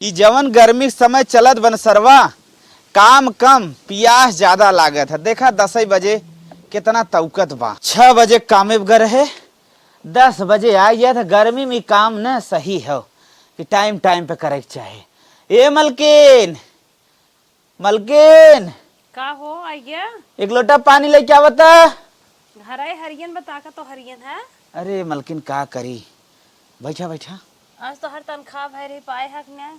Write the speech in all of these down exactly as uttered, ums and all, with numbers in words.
ई जवन गर्मी के समय चलत बा न सरवा, काम कम, पियास ज्यादा लागत है। देखा दसई बजे कितना तौकत बा। छह बजे कामे ग रहे, दस बजे आ गया था। गर्मी में काम न सही हो कि टाइम टाइम पे करे के चाहे। ए मलकिन, मलकिन, का हो, आई गया? एक लोटा पानी लेके आवता। घर आए हरियन बता का तो हरियन है। अरे मलकिन, का करी, बैठा बैठा। आज तो हर तनख्वाह भय रही, पाए हक न।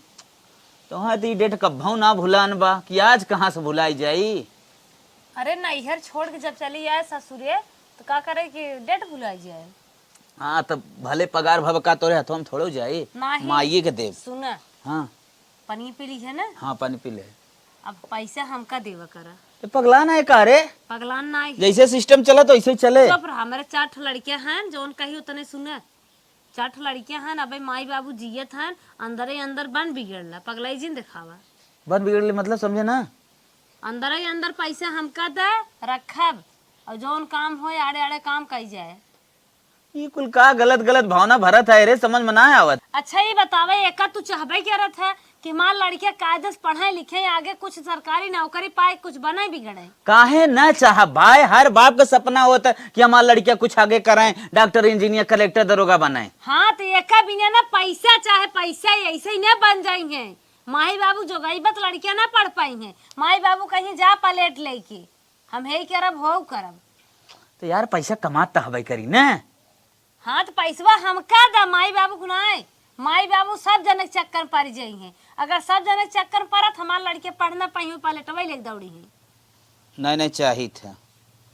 तोहर तो ई डेट कब्भौ ना भुलान बा कि आज कहाँ से भुलाई जाई। अरे नैहर छोड़ के जब चली आए ससुरे, तो का करे कि डेट भुलाई जाए? हाँ, तब भले पगार भव का तोरे हथवा में थोड़ो जाई, नाही। माइये के देब। सुना। हाँ। पानी पी ली है ना? हाँ, पानी पी ले। अब पैसा हमका देवा करा। ए, पगला ना है का रे? पगलान ना है। जैसे सिस्टम चला तो ऐसे ही चले। चुप रहा, मेरे चार ठो लड़कियां हैं, जौन कही उतने सुने। चार ठो लड़कियां हैं, अबे माई बाबू जियत हैं, अंदरे अंदर बन बिगड़ला, पगलाई जिन देखावा। बन बिगड़ले मतलब समझे ना? अंदरे अंदर पैसा हमका दे, रखब, और जौन काम होए आड़े आड़े काम कई जाए। ई कुल का गलत गलत भावना भरत है रे, समझ में ना आवत। अच्छा, ई बतावे, एका तू चाहबे करत है कि हमार लड़किया कायदे से पढ़े लिखे, आगे कुछ सरकारी नौकरी पाए, कुछ बने बिगड़े? काहे ना चाहब भाई, हर बाप का सपना होत है कि हमार लड़किया कुछ आगे करें, डॉक्टर, इंजीनियर, कलेक्टर, दरोगा बने। हाँ, तो एका बिना ना पैसा चाहे पैसा ऐसे ही ना बन जाई हैं। माई बाबू जोगाई बत लड़किया ना पढ़ पाई हैं। माई बाबू कहीं जा प्लेट लेके, हम हे करब, हो करब। तो यार, पैसा कमात त हबे करी न। हाँ, तो पैसवा हमका दा, माई बाबू को नाय। माई बाबू सब जने के चक्कर में पड़ जाई हैं। अगर सब जने के चक्कर में पड़त, हमार लड़के पढ़ ना पाई, प्लेटवा लेके दौड़ी हैं। नहीं, नहीं, चाहित है।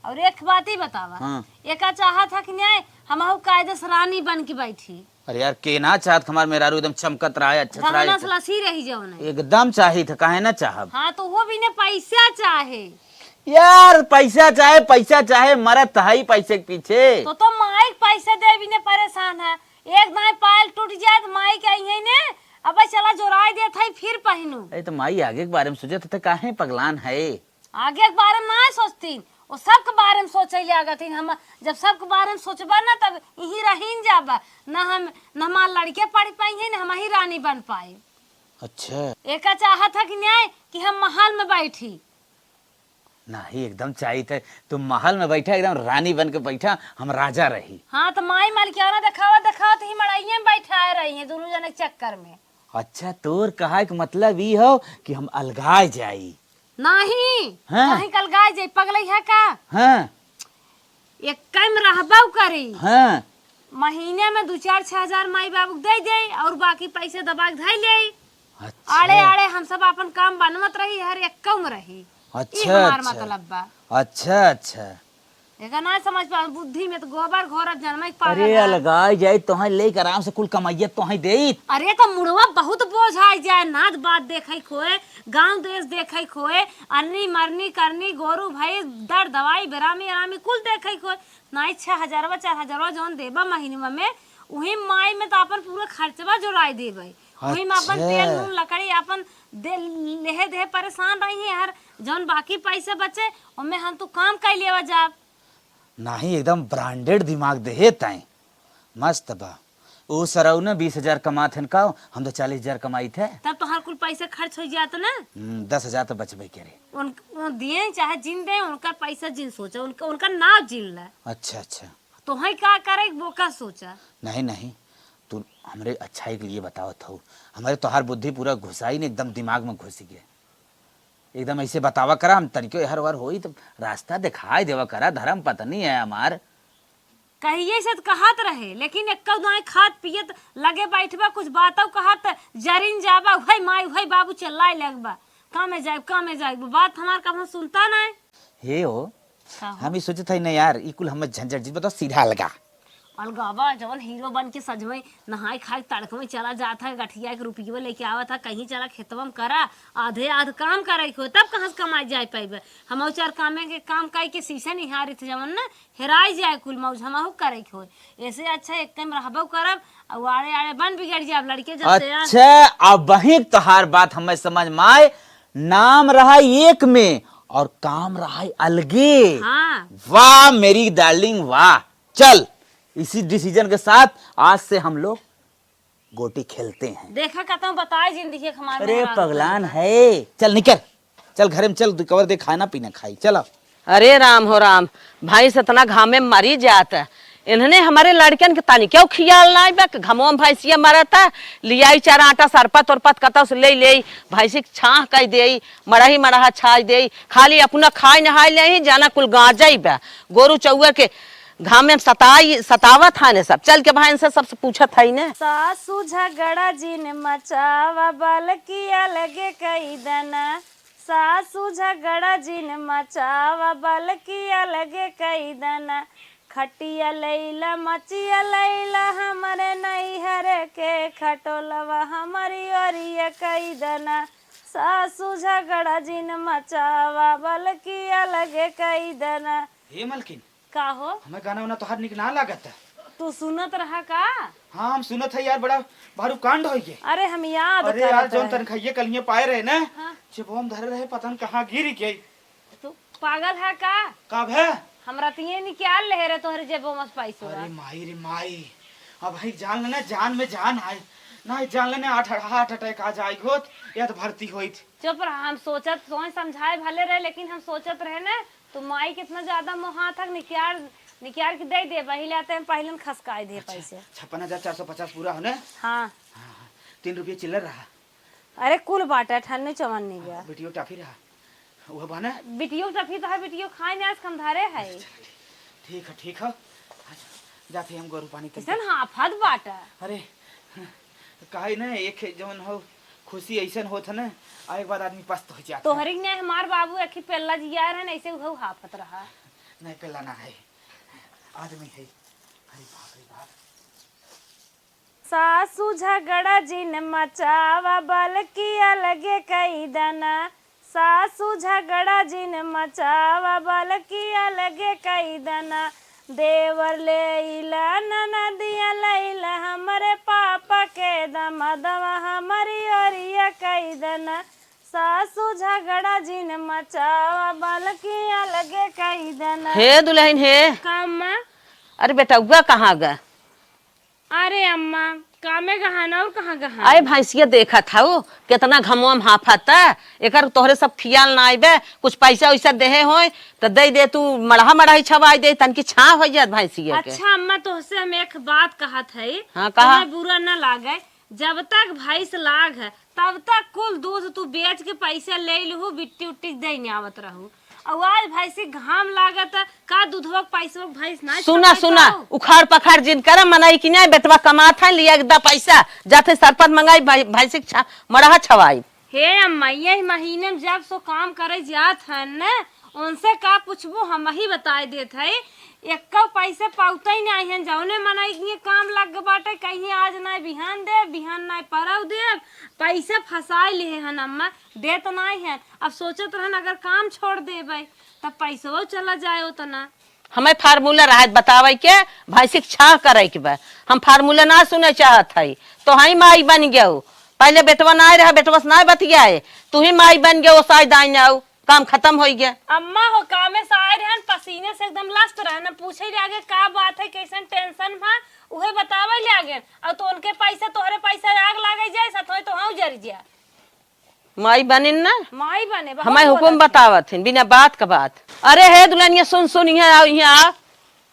और एक बात ही बतावा, हाँ। एका चाहत है कि नहीं, हमहू कायदे से रानी बन के बैठी। अरे यार, के ना चाहत, हमार मेहरारू एकदम चमकत रहे, अच्छा से रहे। गहना से लसी रही जवन है। एकदम चाहित है, काहे ना चाहब? हाँ, तो वो भी ने पैसा चाहे। यार, पैसा चाहे, पैसा चाहे, मरत है ही पैसे के पीछे। तो, तो माई के पैसे दे भी ने परेशान है। एक दाई पायल टूट जाए तो माई के आई है ने, अब चला जोराई देत है, फिर पहनू। अरे, तो माई आगे के बारे में सोचत है, तो काहे पगलान है? आगे के बारे में ना सोचतीन, वो सबके बारे में सोचे लागत ही। हम जब सबके बारे में सोचबा ना, तब यहीं रहीन जाबा, ना हम, ना हमार लड़के पढ़ पाई हैं, ना हम ही रानी बन पाए। अच्छा। एका चाहत है कि न्याय कि हम महल में बैठी। नहीं, एकदम चाहित है, तुम महल में बैठा, एकदम रानी बन के बैठा, हम राजा रही। हाँ, तो माई माल क्यों ना देखावा, देखावा तो ही मड़ाइये में बैठाए रही हैं दोनों जने के चक्कर में। अच्छा, तोर कहा के मतलब ई हो कि हम अलगाए जाई? नाही, हाँ। कहीं कल गाय जाई, पगलई है का? हाँ। एक कई में रहबो करी। हाँ। महीने में दो चार छह हजार माई बाबू के दे दे और बाकी पैसे दबा के धई ले। अच्छा। आड़े आड़े हम सब अपन काम बनवत रही, हर एक में रही। ई अच्छा, हमार अच्छा। मतलब बा। अच्छा, अच्छा। एका ना समझ पा, बुद्धि में तो गोबर घोरत जनमई पागल अरे, है। अलगाई जाई, तोहई लेके आराम से कुल कमाइया तोहई देई। अरे, तो मुड़वा बहुत बोझ आई जाए, नात बात देखई खोए, गांव देश देखई खोए, अन्नी मरनी करनी, गोरू भई, दर दवाई, बेरामी आरामी कुल देखई खोए। नाई छह हजारवा, चार हजारवा जौन देबा महीनवा में, उही माई में तो अपन पूरा खर्चवा जोड़ाई देबे। उही में अपन अच्छा। तेल नून लकड़ी अपन दे, लेहे देहे परेशान रही है, हर जौन बाकी पैसे बचे, ओमे हम तू काम कई लेवा जाब। नाही, एकदम ब्रांडेड दिमाग देहे तैं। मस्त बा। ऊ सरऊ न बीस हजार कमात हन का, हम तो चालीस हजार कमाइत है। तब तोहार कुल पैसा खर्च हो जात ना। हम्म, दस हजार तो बचबे करे। उन, उन दिए चाहे जिन दे, उनका पैसा जिन सोचा, उनका, उनका नाव जिन ला। अच्छा, अच्छा। तोहई का करे, वो का सोचा। नहीं, नहीं, तू हमरे अच्छाई के लिए बतावत हो। हमरे तोहार बुद्धि पूरा घुसाई ने, एकदम दिमाग में घुस गए। एकदम ऐसे बतावा करा, हम तनिको एहर ओहर होई तो रास्ता दिखाई देवा करा, धर्म पत्नी है हमार। कहिए से त कहत रहे, लेकिन एक्को दाएं खात पियत लगे बैठबा, कुछ बातौ कहत जरिन जाबा, "उहै माई, उहै बाबू" चिल्लाए लगबा, "कामे जाइब, कामे जाइब।" बात हमार कभो सुनता नाय। हे हो, का हो? हम ई सोचत हई ना यार, ई कुल हमें झंझट जिन बताओ, सीधा अलगा। अलगावा, जवन हीरो बन के सजवई, नहाए खाए तड़कवई चला जात है, गठिया के रुपये लेके आवत है, कहीं चला खेतवा में करा, आधे आध काम करे के हो, तब कहाँ से कमाए जाए पाइबे? हम चार कामे के काम कई के शीशे निहारित जवन ना, हेराई जाए कुल मौज, हमहू करे के होए। ऐसे अच्छा एक टाइम रहबो करब, और आड़े आड़े बन बिगड़ जाब, लड़के जब से आ- अच्छा, अब वही तोहार बात हमें समझ में आए, नाम रहा एक में और काम रहा अलगे। हाँ। वाह मेरी डार्लिंग, वाह। चल, इसी डिसीजन के साथ आज से हम लोग गोटी खेलते हैं। देखा, कहता हूँ, बताए जिन दिखे हमार अरे मेहरारू पगलान का। है, चल निकल, चल घरे में चल, कवर दे, खाना पीना खाई, चल अब। अरे राम हो राम, भैंस इतना घामे में मरी जात है। इन्हने हमरे लड़कन के तनी क्यों खियाल नाई बा कि घमवा में भैंसिया मरत है, लियाई चार आटा सरपत उरपत कतौ से ले लेई, भैंसी के छाह कई देई, मड़ही मड़हा छाई देई, खाली अपना खाई नहाई लेई, जाना कुल गांजा ही बा। गोरू चौआ के घामे में सताई, सतावत है ने सब। चल के भाई इनसे सबसे पूछत है ने। सासू झगड़ा जिन मचावा, बलकी अलगे कई दना। सासू झगड़ा जिन मचावा, बलकी अलगे कई दना। खटिया लैला, मचिया लैला, हमरे नैहर के खटोलवा, हमरी ओरिया कई दना। सासू झगड़ा जिन मचावा, बलकी अलगे कई दना। हे मलकिन, का हो? हमें गाना वाना तोहार निक ना लागत। तू सुनत रहा का? हाँ, हम सुनत है यार, बड़ा भारू कांड होइ गए। अरे, हम याद अरे यार, करत जौन रहे। तनखाइये कलिये पाए रहे ना, हाँ। जेबवा में धरे रहे, पता न कहाँ गिर गई। तू पागल है का? का भे? हम रतिये निकाल ले रहे तोहरे जेबवा में से पैसवा। अरे माई रे माई, अब भाई जान लेना, जान में जान आए, ना जान लेना, हार्ट, हार्ट अटैक आ जाए होत, या तो भर्ती होइत। चुप रहा, हम सोचत, सोच समझाए भले रहे, लेकिन हम सोचत रहे ना, तू माई कितना ज्यादा मोहात हक, निकियार, निकियार के दे दे, वही लाते हम पहले न खसकाए दे अच्छा, पैसे। छप्पन हजार चार सौ पचास पूरा होने? हाँ। हाँ, हाँ, तीन रुपये चिल्लर रहा। अरे कुल बाटे, अठानवे चौवानवे बा। बिटियो टाफी रहा, वो बना? बिटियो टाफी तो है, बिटियो खाए ने आज कम धारे है। अच्छा, ठीक, ठीक है, ठीक है। अच्छा, जाते हम गोरू पानी तन कैसन हाफत बाटे? अरे, काहे ना, एक जौन हो, खुशी ऐसन होत है ना, आ एक बार आदमी पस्त हो जात है। तोहरी ने हमार बाबू एक ही पेल्ला जिया रहन, ऐसे उहउ हाफत रहा। नहीं, पेल्ला ना है, आदमी है। अरे बाप रे बाप। सासू झगड़ा जिन मचावा, बलकी अलगे कई दना। सासू झगड़ा जिन मचावा, बलकी अलगे कई दना। देवर लेइला, ननदिया लइला, हमरे पापा के दमदमा, हमरी ओरिया कई दना। सासू झगड़ा जिन मचावा, बलकी अलगे कई दना। हे दुलहिन हे। का अम्मा? अरे बेटउआ कहाँ गा? अरे अम्मा, कामे गहान और कहाँ गहान? अरे भैंसिया देखत हऊ, केतना घमवा में हाफत है, एकर तोहरे सब खियाल ना आइबे, कुछ पैसा वैसा देहे होय, त दे दे तू, मड़हा मड़ही छवाई दे, तनकी छाँह होइ जात भैंसिया के। अच्छा अम्मा, तोहसे हम एक बात कहत हई, हाँ, कहा। तुम्हें बुरा न लागे, जब तक भैंस लाग है, तब तक कुल दूध तू बेच के पैसा ले लहू, बिट्टी उट्टी दे आवत रहू। अउ आज भैंसी घाम लागत है, का दूधवा के पैसवा के भैंस ना सुना, छपाई सुना, पाऊ? उखाड़ पखाड़ जिन करा, मनई कि नहीं, बेटवा कमात है, लिया के दा पैसा, जाते सरपत मंगाई, भै-, भैंसी के छा-, मड़हा छवाई। हे अम्मा, यही महीने में जब सो काम करे जात है न, उनसे का पूछबू, हम ही बताए देत है। एक्को पैसे पौते ही नाहीं हन, जौने मनई के काम लग बाटे, कहीं आज नाहीं बिहान देब, बिहान नाहीं परव देब, पैसे फंसाए लिहे हन अम्मा, देत नाहीं हन। अब सोचत रहन अगर काम छोड़ देबै, तब पैसवो चला जाए ओतना। हमें फार्मूला रहत बतावे के, भैंसी के छाँह करे के बा। हम फार्मूला ना सुने चाहत हई, तो हई माई बन गयो। पहले बेटवा नाहीं रहा, बेटवा से नाहीं बतियाए, तू ही माई बन गयो, ओसाई दाई नाऊ। काम खतम होइ गया। अम्मा हो, कामे से आए रहन, पसीने से एकदम लस्त रहन। हम पूछे लागे का बात है, कैसन टेंशन भा, उहे बतावे लागे। और तो उनके पैसे, तोहरे पैसे आग लागे जाए, सतोई तो हम जर जा। माई बनिन ना? माई बने, बहुत हमारे हुकुम बोलत है। बतावत हिन, बिना बात का बात। अरे हे दुल्हनिया, सुन, सुन, यहाँ आओ, यहाँ आओ।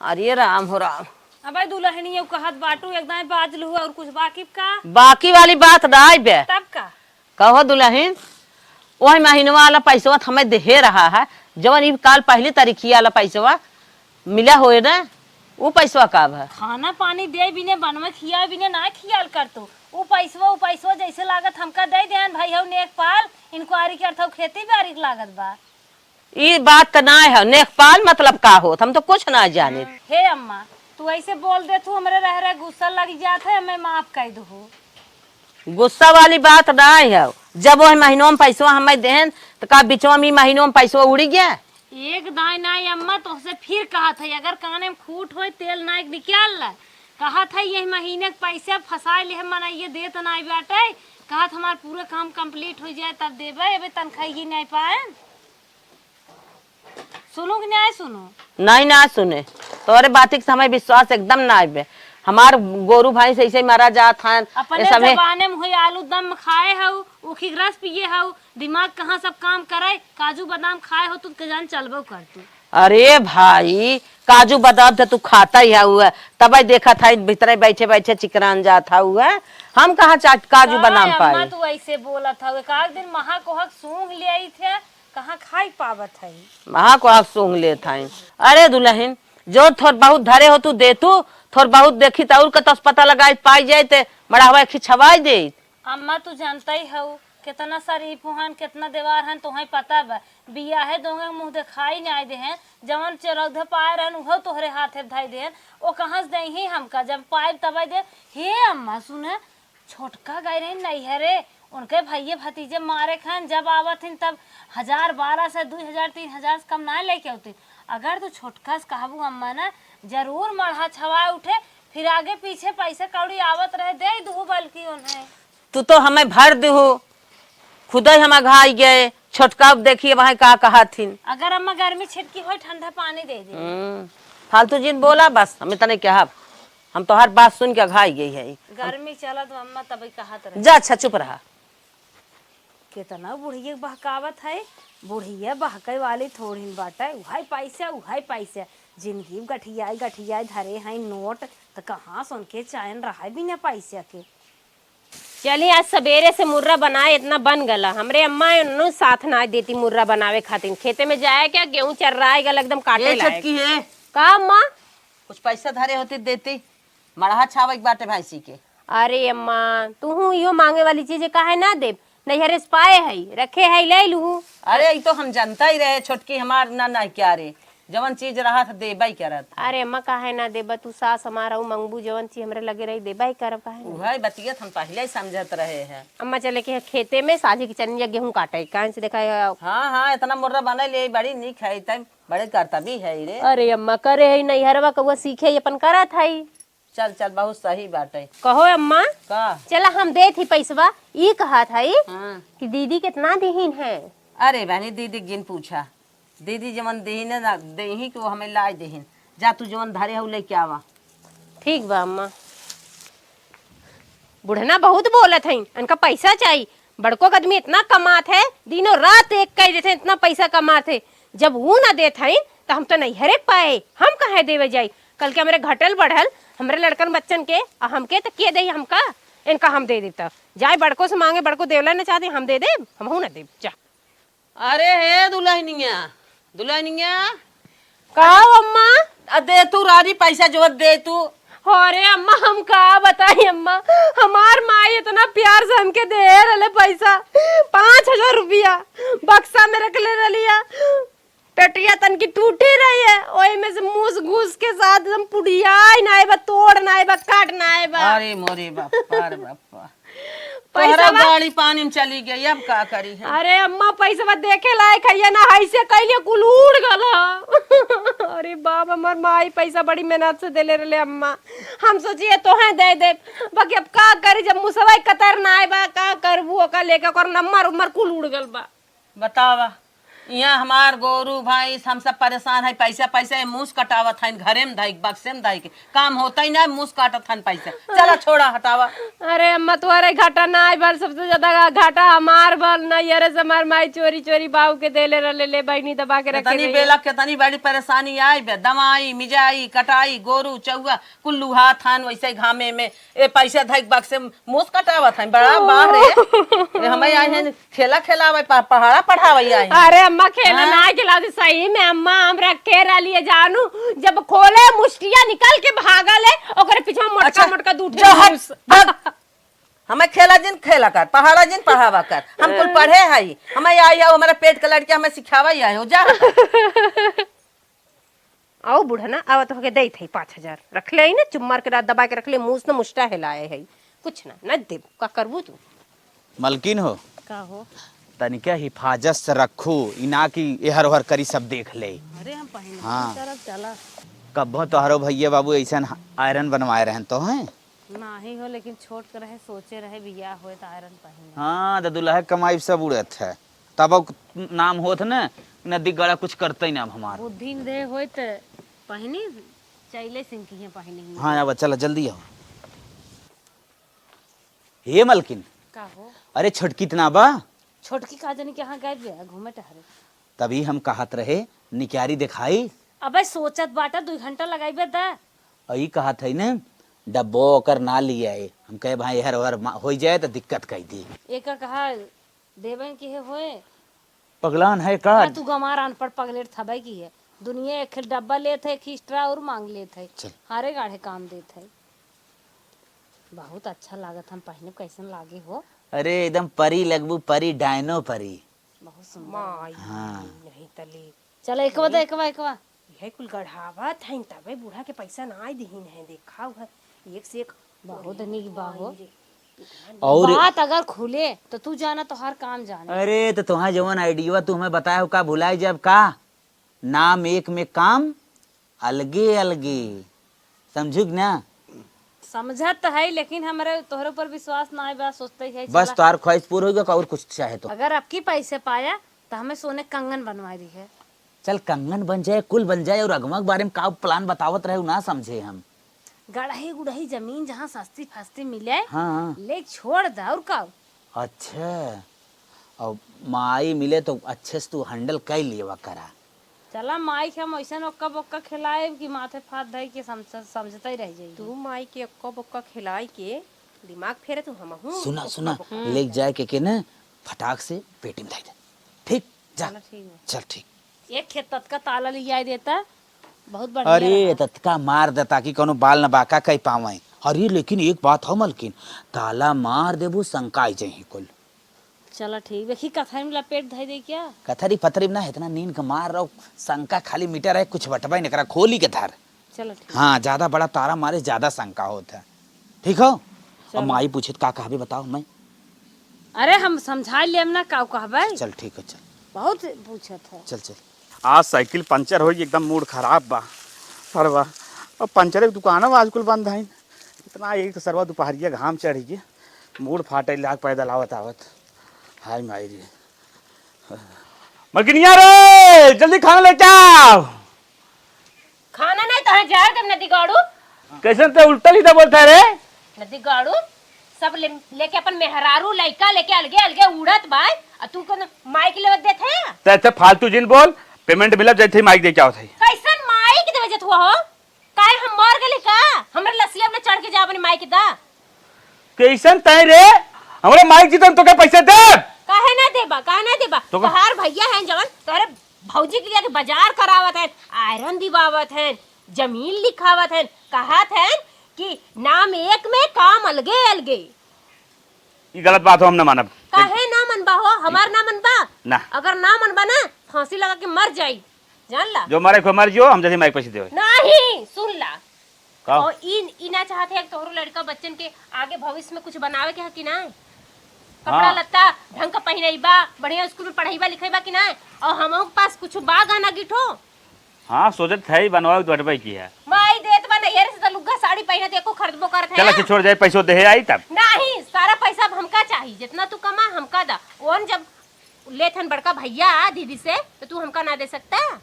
अरे राम हो राम। अबे दुल्हनिया कहत बाटू, एकदम बाज लू और कुछ बाकी का? बाकी वाली बात ना आइबे। तब का? कहो दुलहिन, ओह महीनवा वाला पैसवा त हमें देहे रहा है, जवन ई काल पहली तारीखिया वाला पैसवा मिला होए ना, उ पैसवा का भा? खाना पानी दे बिने, बनवे खिया बिने ना खियाल कर तू। उ पैसवा, उ पैसवा जैसे लागत हमका दे देन भाई, हऊ नेकपाल, इंक्वायरी करत हऊ खेती बाड़ी के लागत बा। ई बात त ना है, नेकपाल मतलब का होत, हम तो कुछ ना जाने। हे अम्मा, तू ऐसे बोल दे, तू हमरे रह रहे गुस्सा लग जात है, हमें माफ कर दो। गुस्सा वाली बात ना है, जब वह महीनों में पैसवा हमें देन, तो का बिचवा में ई महीनों में पैसवा उड़ी गया? एक दाई ना अम्मा, तोहसे फिर कहत है, अगर काने में खूट होए, तेल ना निकाल ले। कहत है, यही महीने के पैसा फंसाए ले, हम मनइये देत ना बाटे, कहत हमार पूरा काम complete हो जाए, तब देबे, अबे तनखाही नहीं पाए। सुनो कि नहीं सुनो? नहीं, ना सुने। तोरे बाती के समय विश्वास एकदम ना आवे। हमार गोरू भैंस ऐसे मरा जात हन, अपने ये सब है। जमाने में हुई आलू दम खाए हऊ, ऊखी रस पिए हऊ, दिमाग कहाँ सब काम करे, काजू बादाम खाए हो, तू के जान चलबो कर तू। अरे भाई, काजू बादाम त तू खाता ही हऊ, तबे देखत है भीतरे बैठे बैठे चिकरान जात हऊ। हम कहाँ चा-, काजू बादाम पाई? तू ऐसे बोलत हऊ, एक आध दिन महा कोहक सूंघ ले आई थे, कहाँ खाई पावत है? महा कोहक सूंघ लेत है। अरे दुल्हन, जो थोर बहुत धरे हो तू दे तू, थोर बहुत देखी त और कतस पता लगाई पाई जाए ते मड़हवा खिंचवाई दे। अम्मा, तू जानता ही हऊ, कितना शरीफ हन, कितना देवार हन, तोहे पता बा। बियाहे दोंगे मुँह देखाई नाई देहेन, जवन चरौधे पाए रहन, उहो तोहरे हाथे धई देहेन। ओ कहाँ से देही हमका, जब पाइब तबे दे। हे अम्मा, सुने, छोटका गए रहे नैहरे, उनके भैये भतीजे मारे खान, जब आवत हिन तब हजार बारह से दुई हजार, तीन हजार से कम ना लेके आवती। अगर तू छोटका से कहबू अम्मा ना, जरूर मड़हा छवाए उठे, फिर आगे पीछे पैसे कौड़ी आवत रहे, दे दुहू बल्कि उन्हें। तू तो हमें भर दिहू, खुदे हम अघाई गए। छोटका अब देखिए वहाँ का कहत हिन। अगर अम्मा गर्मी छिटकी होई, ठंडा पानी दे दे। हम्म, फालतू जिन बोला, बस हम इतने कहब। हम तोहार बात सुन के अघाई गई है। गर्मी चलत बा अम्मा, तबे कहत रहे। जा, अच्छा, चुप रहा। केतना बुढ़िया बहकावत है। बुढ़िया बहके वाली थोड़िन बाटे। उहै पैसा, उहै पैसा। जिंदगी गठियाई गठियाई धरे हैं नोट, त कहाँ से उनके चैन रहे बिना पैसा के। चली, आज सबेरे से मुर्रा बनाए, इतना बन गला। हमरे अम्मा उन्हों साथ ना देती मुर्रा बनावे खातिर। खेते में जाए क्या, गेहूं चर्राए गल, एकदम काटे ए लायक। छोटकी है। का अम्मा? कुछ पैसा धरे होती देती, मड़हा छावे के बाटे भैंसी के। अरे अम्मा, तू इहो मांगे वाली चीज काहे ना देब? नैहरे से पाए है, रखे है, ले लूहू। अरे, ई तो हम जानता ही रहे, छोटकी हमार ना, ना क्या रे, जवन चीज रहत देबे करत। अरे अम्मा, काहे ना देबा तू? सास हमार हऊ, मंगबू जवन चीज हमरे लगे रही, देबे करब, काहे ना? उहे बतियत हम पहिले ही समझत रहे हैं। अम्मा चले के खेते में साझी के चनिया गेहूं काटे, काहे से देखा है। हाँ, हाँ, इतना मुर्रा बने ले, बड़ी नीक है, तब बड़े करतबी है रे। अरे अम्मा, करे है नैहरवा, कउआ सीखे ही अपन करत है। चल, चल, बहुत सही बाटे। कहो अम्मा, का? चला हम देत ही पैसवा, ई कहत हई हाँ। कि दीदी कितना दिहिन है? अरे बहनी, दीदी के जिन पूछा, दीदी जवन देहिन है ना, देही कि वो हमें लाए देहिन। जा तू जवन धरे हऊ लेके आवा। ठीक बा अम्मा। बुढ़ना बहुत बोलत हईन, इनका पैसा चाही। बड़को के आदमी इतना कमात है, दिनों रात एक कह देते, इतना पैसा कमात है। जब ऊ ना देत हईन, त हम तो नैहरे पाए, हम काहे देवे जाई? कल के हमरे घटल बढ़ल, हमरे लड़कन बच्चन के, आ हमके त के देई हमका? इनका हम दे देब त। जाए बड़को से मांगे, बड़को देवला न चाहते, हम दे देब, हमहू ना देब, जा। अरे हे दुल्हनिया, दुल्हनिया। का हो अम्मा? आ दे तू रानी पैसा जो दे तू। अरे अम्मा, हम का बताई अम्मा, हमार माई इतना प्यार से हमके दे रहले पैसा, पाँच हजार रुपया बक्सा में रख ले रहलिया। टटिया तनकी टूटी रही है, ओही में से मूस घूस के साथ एकदम पुड़ियाई नाई बा, तोड़ नाई बा, काट नाई बा। अरे मोरे बाप, अरे बाप। पैसा तोहरा बा? गाड़ी पानी में चली गई, अब का करी है? अरे अम्मा, पैसवा देखे लायक है या ना, ऐसे कैले कुल उड़ गल ह। अरे बाप, हमार माई पैसा बड़ी मेहनत से देले रहले अम्मा। हम सोचिए तोहे दे दे, बाकी अब का करी, जब मुसवा कतर नाई बा, का करबू, ओका लेके ओकर नंबर उम्बर कुल उड़ गल बा। बतावा, यहाँ हमार गोरू भैंस, हम सब परेशान है, पैसा, पैसा, ये मूस कटावत है, घरे में धाई, बक्से में धाई के काम होता ही ना, मूस काटत है पैसा। चला, छोड़ा, हटावा। अरे अम्मा, तोहरे घाटा ना आइबा, सबसे ज्यादा घाटा हमार बा। नैहरे से हमार माई चोरी चोरी बाऊ के देले रहले, ले बहिनी दबा के रखे केतनी रही। बेला, केतनी बड़ी परेशानी आई बे, दवाई, मिजाई, कटाई, गोरू, चौआ, कुल्लू हाथ हान वैसे घामे में, ए पैसा धई के बक्से में मूस कटावत है, बड़ा बाह रे। ए, हमें आए हैं खेला खेलावे, प-, पहाड़ा पढ़ावे आई। अरे अम्मा, खेला हाँ? ना खिलावती, सही में अम्मा, हम रखे रहलिए जानू, जब खोले मुष्टिया निकल के भागल है, ओकरे पीछे मोटका अच्छा, मोटका दू ठे जो हट, मूस। भाग। हमें खेला जिन खेला कर, पहाड़ा जिन पढ़ावा कर। हम कुल पढ़े हई, हमें आई हो, हमारा पेट के लड़के हमें सिखावा ही आए हो, जा। आओ बुढ़ना, आवा तोहके देत हई पाँच हजार। रख ले आई ना, चुप मार के रात दबा के रख ले, मूस न मुष्टा हिलाए हई। कुछ ना, न देब, का करबू तू? मलकिन हो। का हो? तनिका हिफाजत से रखू, ई ना कि एहर ओहर करी सब देख ले। अरे हम पहले हाँ। करब, चला। कब्बो तोहरो भैया बाबू ऐसन आयरन बनवाए रहन तो हैं? नाही हो, लेकिन छोट के रहे, सोचे रहे बियाह होए त आयरन पहिने। हाँ, त दुल्हा के कमाई सब उड़त है। तब अब नाम होत न, नदी गड़ा कुछ करते ही ना अब हमार। बुद्धि न दे होए त पहिनी, चैले सिंह की है पहले ही। हाँ, आवा, चला, जल्दी आवा। हे मलकिन। का हो? अरे, छोटकी इतना बा? छोटकी का जानी कहाँ गए बे, घूमे टहरे। तभी हम कहत रहे, निक्यारी देखाई। अबे, सोचत बाटा, दुई घंटा लगाइबे दा। अई कहत है ने, डब्बो ओकर ना लियाए। हम कहे, भाई, हर हर मा-, होई जाए तो दिक्कत कई दी। एका कहा, देवन के है होए। पगलान है का? ना, तू गमार अनपढ़ पगलेट थबे की है। दुनिया एक खेल डब्बा लेत है, एक extra और मांग लेत है। चल। हारे गाढ़े काम देत है। बहुत अच्छा लागत, हम पहने कैसन लागे हो? अरे, एकदम परी लगबू, परी, डायनो परी। बहुत सुंदर। माई, हाँ। नहीं तली। चल, एकवा दे, एकवा, एकवा। यह कुल गढ़ावत हैं, तबे बूढ़ा के पैसा ना आए दिहिन है, देखा हुआ, एक से एक। बहुत नीक बा हो। और बात अगर खुले, तो तू जाना, तोहार काम जाने। अरे, तो तोहार जवन आइडिया तू हमें बताए हो, का भुलाए जब का? नाम एक में काम अलगे अलगे, समझू कि ना? समझत तो है, लेकिन हमरे तोहरे ऊपर विश्वास ना है, बस सोचते ही है, बस चला। तोहार ख्वाहिश पूर होइगा, का और कुछ चाहे तो? अगर अब की पैसे पाया, तो हमें सोने कंगन बनवा दी है। चल, कंगन बन जाए, कुल बन जाए, और अगवा के बारे में का प्लान बतावत रहे, उ ना समझे हम। गढ़ही गुढ़ही जमीन जहाँ सस्ती फस्ती मिले, हाँ, हाँ। ले छोड़ दे, और का? अच्छा, और माई मिले तो अच्छे से तू हैंडल कर लिएवा करा। चला, माई के हम ऐसन ओक्का बोक्का खिलाएब कि माथे फात धई के समझ-, समझते ही रह जाई। तू माई के ओक्का बोक्का खिलाई के दिमाग फेरे तू हमहू सुना, ओक्का सुना, बोक्का। ले जाए के, के ना फटाक से पेटी में धई दे। ठीक, जा। चला, ठीक बा। चल, ठीक। एक खेत ततका ताला ले आए देता, बहुत बढ़िया अरे, रहा। ततका मार देता कि कोनो बाल न बाका कह पावे। अरे, लेकिन एक बात हो मलकिन, ताला मार देबू, शंका आई जाई कुल। चला, ठीक, देखी कथरी में लपेट धई दे क्या? कथरी फथरी में ना, इतना नींद के मार रहो, शंका खाली मिटा रहे, कुछ बटबा नहीं करा, खोली के धर। चलो, ठीक। हाँ, ज्यादा बड़ा ताला मारे, ज्यादा शंका होत है। ठीक हो? अब चलो। माई पूछे तो का कहबे, बताओ मैं। अरे, हम समझा लेम ना, का कहबे? चल, ठीक है, चल। बहुत पूछत है। चल, चल। आज साइकिल पंचर होई, एकदम मूड खराब बा। अरे वाह, अब पंचर के दुकान बा, आज कुल बंद है। इतना एक तो सरवा दोपहरिया घाम चढ़ी के, मूड फाटे लाग पैदल आवत आवत। हाय माई रे। मलकिनिया रे, जल्दी खाना लेके आओ। खाना नहीं तो है जहर देब नदी गाड़ू। कैसन ते उल्टा सीधा बोलता है रे? नदी गाड़ू, सब ले, लेके अपन मेहरारू लइका लेके अलगे अलगे उड़त बाय, आ तू कौन माइक लेवत देत है? ते अच्छा फालतू जिन बोल, पेमेंट मिला जैसे ही माइक दे के आवत है। कैसन माइक देवे जत हुआ हो? काहे हम मर गइली का? हमरे लसिया में चढ़ के जा अपने माई के दा। कैसन तय रे? हमरे माई जीतन तोके पैसे देब। काहे ना देबा? काहे ना देबा? तो का? तोहार भैया हैं जवन तोहरे भौजी के लिए बाजार करावत हैं, आयरन दिवावत हैं, जमीन लिखावत हैं, कहत हैं कि नाम एक में काम अलगे अलगे। ई गलत बात हो, हम ना मानब। काहे ना मनबा हो? हमार ना मनबा? ना। अगर ना मनबा ना, फांसी लगा के मर जाई, जान ला। जो मरे को मर जियो, हम जैसे माइक पैसे देवे। नहीं, सुन ला। का? और ई, ई ना चाहत है कि तोहरो लड़का बच्चन के आगे भविष्य में कुछ बनावे के है कि ना? कपड़ा हाँ। लत्ता ढंग का पहिनइबा, बढ़िया स्कूल में पढ़ाईबा लिखाईबा कि ना? और हमहू के पास कुछ बा गहना गिठो? हाँ, सोचत है बनवावे तो बटवाई की है। माई देत बा नैहर से तो लुग्गा साड़ी पहिनत एको खरीदबो करत है। चल, अच्छा, छोड़ जाए, पैसो देहे आई तब। नहीं, सारा पैसा अब हमका चाही, जितना तू कमा हमका दा। ओन जब लेत हन बड़का भैया दीदी से, तो तू हमका ना दे सकता?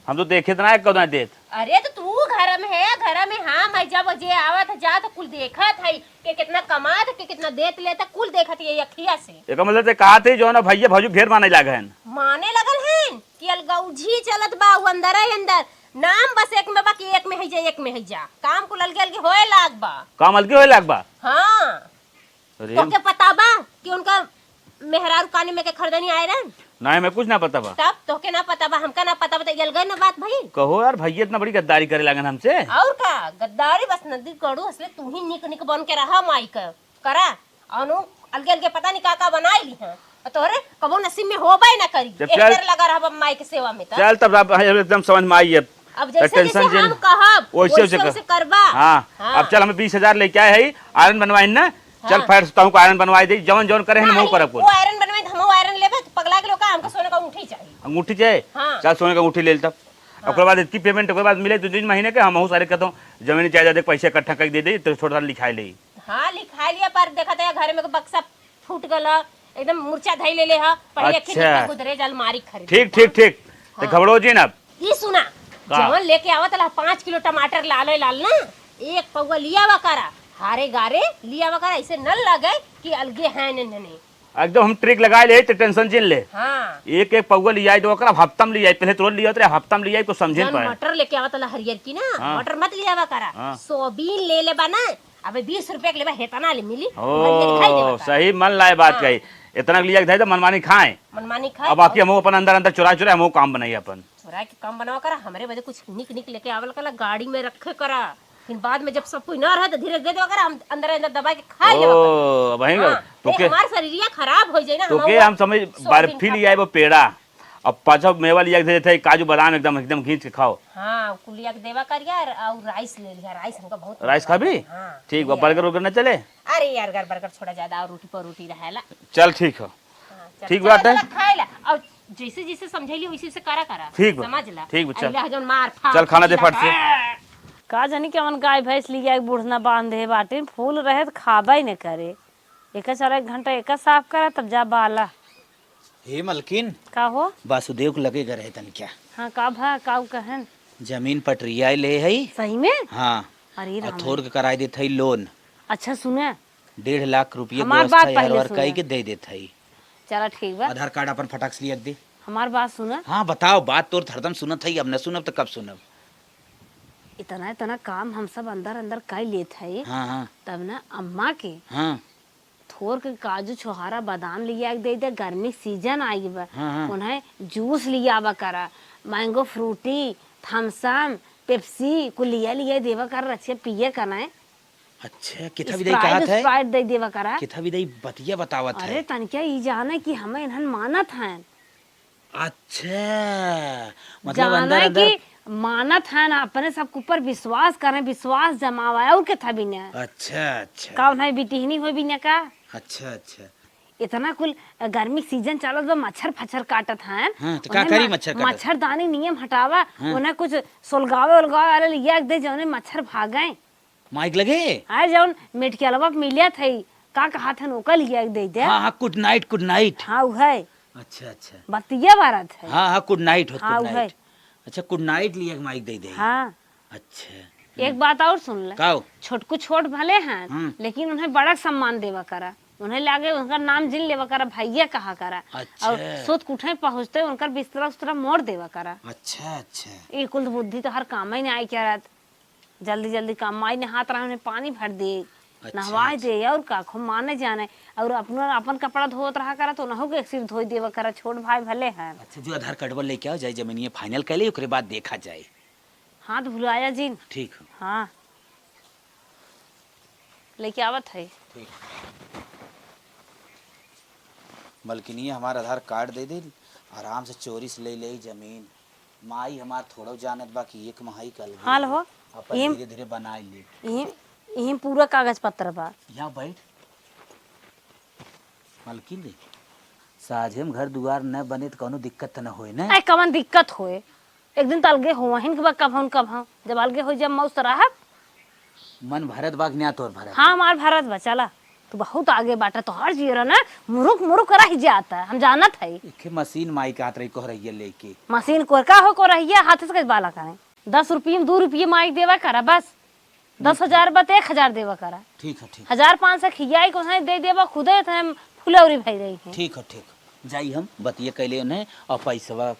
हम तो देखे तो ना है कौन देत। अरे, तो तू घर में है, घर में, हाँ, मैं जब जे आवत है, जात है, कुल देखत है कि कितना कमात है, कि कितना देत लेत है, कुल देखत है ये अखिया से। एकर मतलब ते कहत है जो ना भैया भौजी ढेर माने लागे हन। माने लगल हन। कि अलगौझी चलत बा, उ अंदर है अंदर। नाम बस एक में बा कि एक में है जा, एक में है जा। काम कुल अलगे अलगे होए लाग बा। काम अलगे होए लाग बा? हाँ। अरे। तोके पता बा कि उनका मेहरारू काने में के खरीदनी आयरन? नहीं, मैं कुछ ना पता बा। तब तोके ना पता बा, हमका ना पता बा, तो ये अलगे ना बात भई। कहो यार, भैया इतना बड़ी गद्दारी करे लागन हमसे। और का? गद्दारी बस नदी कड़ू, असले तू ही निक निक बन के रहा माई का। करा, अनु अलगे अलगे पता नहीं का का बनाई ली हैं। और तोहरे कबो नसीब में होबे ना करी। जब एक चल, तरह लगा रहब माई के सेवा में तो। चल तब अब एकदम समझ में आई है। अब जैसे टेंशन जैसे जिन, हम कहब, वैसे वैसे वैसे कर। वैसे करबा। हाँ, हाँ। अब चल, हमें बीस हजार लेके आए है, आयरन बनवाइन ना। चल, हाँ। फैट सुताऊं को आयरन बनवाई दे, जवन जवन करे हैं, नहीं, वो करब कुल। वो आयरन बनवाई, हम वो आयरन लेबे, तो पगला के लोग का, हमका सोने का अंगूठी चाहिए। अंगूठी चाहिए? हाँ। चल, सोने का अंगूठी ले ले तब। हाँ। ओकर बाद इतनी पेमेंट, ओकर बाद मिले दो तीन महीने के, हम सारे कहता हूँ, जमीन जायदाद के पैसे इकट्ठा कर दे दे, तो छोटा सा लिखाई ले। हाँ, लिखा लिया, पर देखत है घर में के बक्सा फूट गल ह, एकदम मुर्चा धई ले ले ह, पहले एक अच्छा। ठे गोदरेज अलमारी खरीद ठीक, ली। ठीक, ठीक। तो हाँ। घबड़ो जी ना। ई सुना, का? जवन लेके आवत ला पाँच किलो टमाटर लाले लाल ना, एक पौवा लियावा करा, हारे गारे लियावा करा, ऐसे न लगे कि अलगे हैं नन्हने। एकदम हम ट्रिक लगाए ले, तो टेंशन जिन ले। हाँ। एक एक पौवा लियाई दो, ओकरा हफ्ता में लियाई, पहले तो रोज लियात रहे, हफ्ता में लियाई, कुछ समझे न जौन पाए। मटर लेके आवत ला हरियर की ना, हाँ। मटर मत लियावा करा। हाँ। सोयाबीन ले ले बा ना, अबे बीस रुपया के लेबा, हेतना ले मिली, ओ, हरियर खाई देवा करा। सही मन लाए बात हाँ। कही। इतना के लिया के दे दे, मनमानी खाए। मनमानी खाए अब बाकी और हमहू अपन अंदर अंदर चुरा चुरा हमहू काम बनाई अपन। चुरा के काम बनावा करा, हमरे बदे कुछ निक निक लेके आवल करा, गाड़ी में रखे करा। फिर बाद में जब सब कोई ना रहे तो धीरे दे देवा करा, हम अंदर अंदर दबा के खा लेवा करा। ओ, वही हाँ, तो फिर के हमार शरीरिया खराब हो जाए ना, तो हम के हुआ हम समझ सोयाबीन बर्फी खा लिया है वो पेड़ा, अब पाछा मेवा लिया के दे देते, काजू बादाम एकदम एकदम घींच के खाओ। हाँ, कुलिया के देवा करिया और, और राइस ले लिया, राइस हमका बहुत राइस पसंद खाबी? है। हाँ, ठीक बा, ले बर्गर आया। उर्गर ना चले? अरे यार, अगर बर्गर छोड़ा ज्यादा और रोटी पर रोटी रहेला। चल ठीक हो। हाँ, चल, ठीक चला, बात है। चला, खाए ला। और जैसे जैसे समझैली वैसे वैसे करा करा। ठीक बा। समझ ला। ठीक बा, चल। अइला है जौन मार फाड़ चल, खाना दे चिल्ला फट से। बा। का जानी कवन गाय भैंस लिया के बूढ़ना बांधे बाटे, फूल रहे त खाबे न करे। एका चला एक घंटा एका साफ करा, तब जा बाला। हे मलकिन, का हो? वासुदेव के लगे गए रहे तन क्या? हाँ, का भा, का उ कहन? जमीन पटरिया ले है। सही में? हाँ। अरे और राम। थोर के कराई देत है लोन। अच्छा सुने। डेढ़ लाख रुपया हमार बात व्यवस्था यार पहले और सुने। कई के दे देत है। चला ठीक बा। आधार कार्ड अपन फटाक से लिया के दे। हमार बात सुने। हाँ बताओ, बात तोर हरदम सुनत है, अब न सुनब तो कब सुनब? इतना इतना काम हम सब अंदर अंदर कर लेत है। हाँ, हाँ। तब ना अम्मा के हाँ। थोर के काजू, छोहारा, बादाम लिया के दे दे, गर्मी सीजन आई बा। हाँ, हाँ। उन्हें जूस लियावा करा, मैंगो फ्रूटी, थम्सम, पेप्सी, कुल लिया लिया देवा कर, रचिया पिए कनाए। अच्छा, किथा भी दई स्प्राइट, कहत है? स्प्राइट दे देवा करा। किथा भी दई बतिया बतावत अरे, है। तनिका ई जाने कि हमें इन्हन मानत हैं। अच्छा, मतलब जाने अंदर, अंदर कि मानत है ना, अपने सबके ऊपर विश्वास करें, विश्वास जमावा, और के था भी ना। अच्छा, अच्छा। का उन्हें बिटिहनी हो भी ना का? अच्छा, अच्छा। इतना कुल गर्मी सीजन चलत बा, मच्छर फच्छर काटत हैं। हाँ, तो का उन्हें करी म-, मच्छर काटत? मच्छरदानी नियम हटावा, हाँ। उन्हें कुछ सुलगावे उलगावे वाले लिया के दे, जौने मच्छर भागे। माइक लगे? अरे जौन मेडिकलवा पे मिलिया थे, का कहा था, ओका लिया के दे दे। हाँ, हाँ, गुड नाइट, गुड नाइट। हाँ, उहे। अच्छा, अच्छा। बतिया बारत है। हाँ, हाँ, गुड नाइट हो, हाँ, गुड उहे। नाइट। अच्छा, गुड नाइट लिया के माइक दे दे। हाँ। अच्छा। एक बात और सुन ले। का हो? छोटकू छोट भले हैं, हम्म। लेकिन उन्हें बड़ा सम्मान देवा करा। उन्हें लागे उनका नाम जिन लेवा करा, भैया कहा करा। अच्छा। और सुत के उठे पहुँचते उनकर बिस्तरा उस्तरा मोड़ देवा करा। अच्छा, अच्छा। ये कुल बुद्धि तो हर काम ही नहीं आई क्या रात। जल्दी जल्दी काम, माई ने हाथ रहा, उन्हें पानी भर दे, अच्छा, नहवाए अच्छा। दे, और का, खूब माने जाने, और अपना, अपन कपड़ा धोवत रहा करा, तो उनहु के एक सिर धोई देवा करा, छोट भाई भले हैं। अच्छा, जो आधार कार्डवा लेके आओ, जाए जमीनिया फाइनल कर ले, ओकरे बाद देखा जाए। हाथ भुलाया जिन। ठीक हो। हाँ, लेके आवत है। ठीक। मलकिनिया हमार आधार कार्ड दे दे, आराम से चोरी से ले ले जमीन। माई हमार थोड़ो जानत बा कि एक माई कल हाल हो। अपन इम-, धीरे धीरे बनाई ले। इम, इम पूरा कागज पत्र बा। यहाँ बैठ। मलकिन रे, साझे में घर दुआर न बने त कौनो दिक्कत त न होए न? अरे कवन दिक्कत होए? एक दिन त अलगे होवहिन के बा, कभौन कभौं। जब अलगे हो जब मौस रहब। मन भरत बा कि ना तोर भरत? हाँ, हमार भरत बा, चला। तू बहुत आगे बाटा, तोहर जियरा ना मुरुक मुरुक रह जाता, हम जानत है। इखे मशीन माई के हाथ रही कोहरैया लेके। मशीन कोर का हो, कोहरैया हाथ से कैसे बाला करें? दस रुपये में दो रुपये माई देवा करा बस। दस हजार बा त एक हजार देवा करा। ठीक है, ठीक। हजार पाँच सौ खियाई को है, दे देवा खुदे, तो हम फुलौरी भई रही है। ठीक है, ठीक। जाई हम बतिया कैले उन्हें और पैसवा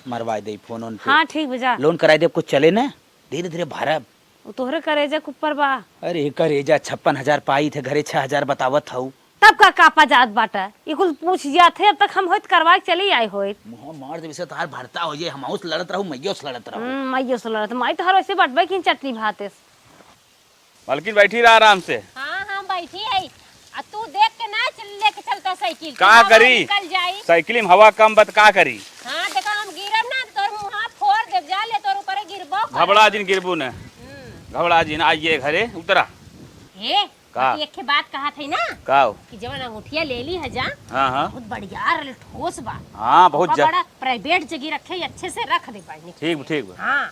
मरवाए दे फोन उन पे। हाँ, ठीक बा, जा। लोन कराई दे, कुछ चले ना, धीरे धीरे भरब। वो तोहरे करेजा के ऊपर बा। अरे करेजा, छप्पन हजार पाई थे, घरे छह हजार बतावत हऊ। तब का कापा जात बाटा? ये कुल पूछ जात है, अब तक हम होइत करवा के चली आई होइत। मुँह मार देबे से तोहार भरता हो जाए, हम उस लड़त रहू, मैयो से लड़त रहू। हम्म, मैयो से लड़त, माई तोहार वैसे बटबे की चटनी भाते से। मलकिन बैठी रहा आराम से। हाँ, हाँ, बैठी है। आ तू देख के ना चल, लेके चलता साइकिल, का हवा करी? निकल जाई। साइकिल में हवा कम बा त का करी? हाँ, देखा हम गिरब ना त तोर मुँह फोड़ देब, जा ले तोर ऊपरे गिरबो कर। घबरा जिन गिरबू न। हम्म। घबरा जिन, आइए घरे उतरा। हे, का? बाकी एक ठे बात कहा थी ना का हो? कि जवन अंगूठिया ले ली है जा, हाँ, हाँ। बहुत बढ़िया रहल, ठोस बा। हाँ, बहुत ओका जा- बड़ा प्राइवेट जगह रखे, अच्छे से रख दे पाएंगे। ठीक बा, ठीक बा। हाँ,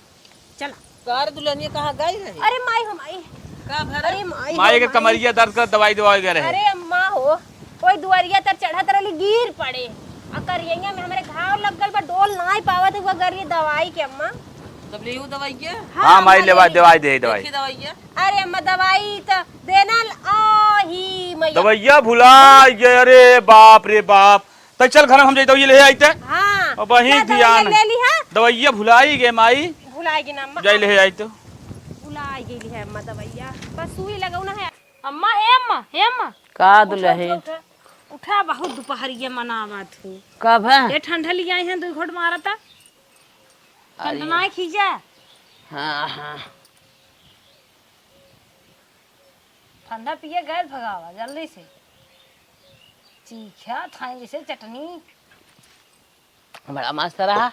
चला। कार दुल्हनिया कहाँ गई रही? अरे माई हो माई। का भरा? अरे माई माई हो के माई। कमरिया दर्द कर दवाई दवाई गए रहे। अरे अम्मा हो, कोई दुआरिया तर चढ़त रहली, गिर पड़े। आ करियंगा में हमरे घाव लग गल बा, डोल नाई पावत है वो गरिए दवाई के अम्मा। तब ले ऊ दवाइया। हाँ, माई, हमारे लेवा, लिए। दवाई दे, दवाई। देखी दवाइया। अरे अम्मा, दवाई त देना ल-, आ ही मैया। दवाइया भुला गए, अरे बाप रे बाप। त चल घर हम जाई, दवाइया ले आई ते। हाँ। अब वहीं जा, दवाइया ध्यान। ले ली है। दवाइया भुलाई गए माई। भुलाई गई ना अम्मा। जाई ले आई तो। भुलाई गई है अम्मा दवाइया। बस सुई लगाऊ ना है। अम्मा, हे अम्मा, हे अम्मा। का उठा, दुलही? उठा, उठा। उठा, बहुत दुपहरिया मनावत हूँ। कब है? ये ठंडा ले आई है, दो घोट मारता। अरे। ठंडनाई खींचा। हाँ, हाँ। ठंडा पिए गैस भगावा, जल्दी से। चीखा थाई जैसे चटनी। बड़ा मस्त रहा।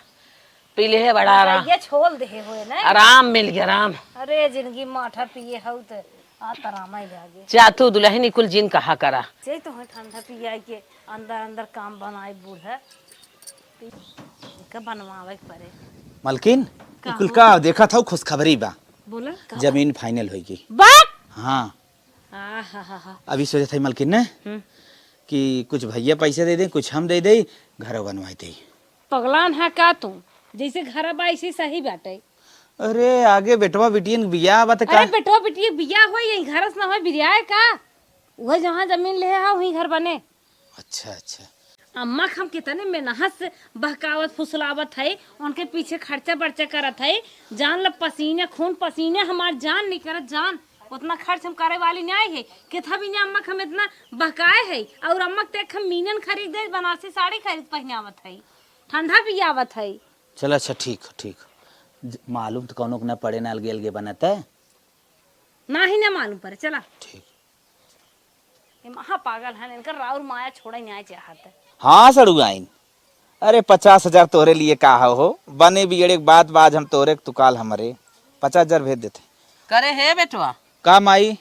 पी ले है, बड़ा आराम। ये छोल दे हुए ना। आराम मिल गया, आराम। अरे, जिंदगी माठा पिए हऊ त आ त आराम ही लागे। जा तू दुलहिनी कुल जिन कहा करा। जे तो है ठंडा पिया के अंदर अंदर काम बनाए बूढ़ा। इनका बनवावे के पड़े। मलकिन, का ई कुल हो? का देखत हऊ, खुशखबरी बा। बोला, का? जमीन फाइनल होई गई। बा? हाँ। आहाहाहा। अभी सोचत हई मलकिन ने हम्म। कि कुछ भैया पैसा दे दें, कुछ हम दे देई, घर बनवाई देई। पगलान है का तू? जैसे घर बा, ऐसे सही बाटे। अरे, आगे बेटवा बिटियन के बियाह बा त अरे, का? बेटवा बिटिया के बियाह होई, यही घर से ना होई, बिरियाए का? वह जहाँ जमीन ले है, वहीं घर बने। अच्छा, अच्छा। अम्मा के हम कितने मेहनत से बहकावत फुसलावत है, उनके पीछे खर्चा बर्चा करत है, जान ल पसीने, खून पसीने हमार जान निकरत जान। उतना खर्च हम करे वाली नहीं है। कितना भी नहीं अम्मा के हम इतना बहकाए है, और अम्मा के देख हम मीनन खरीद दे, बनारसी साड़ी खरीद पहनावत है, ठंडा पियावत है। चल, अच्छा, ठीक, ठीक। ज-, मालूम तो कौनो के ना पड़े, ना अलगे अलगे बनत है। ना ही ना मालूम पड़े, चला। ठीक। ये महा पागल है, इनकर राउर माया छोड़े नहीं चाहत है। हाँ, सड़ुआइन। अरे, पचास हजार तोहरे लिए का हो, हो? बने बिगड़े के बात बा, आज हम तोहरे के तू काल हमरे। पचास हजार भेज देते। करे हे बेटवा। का माई?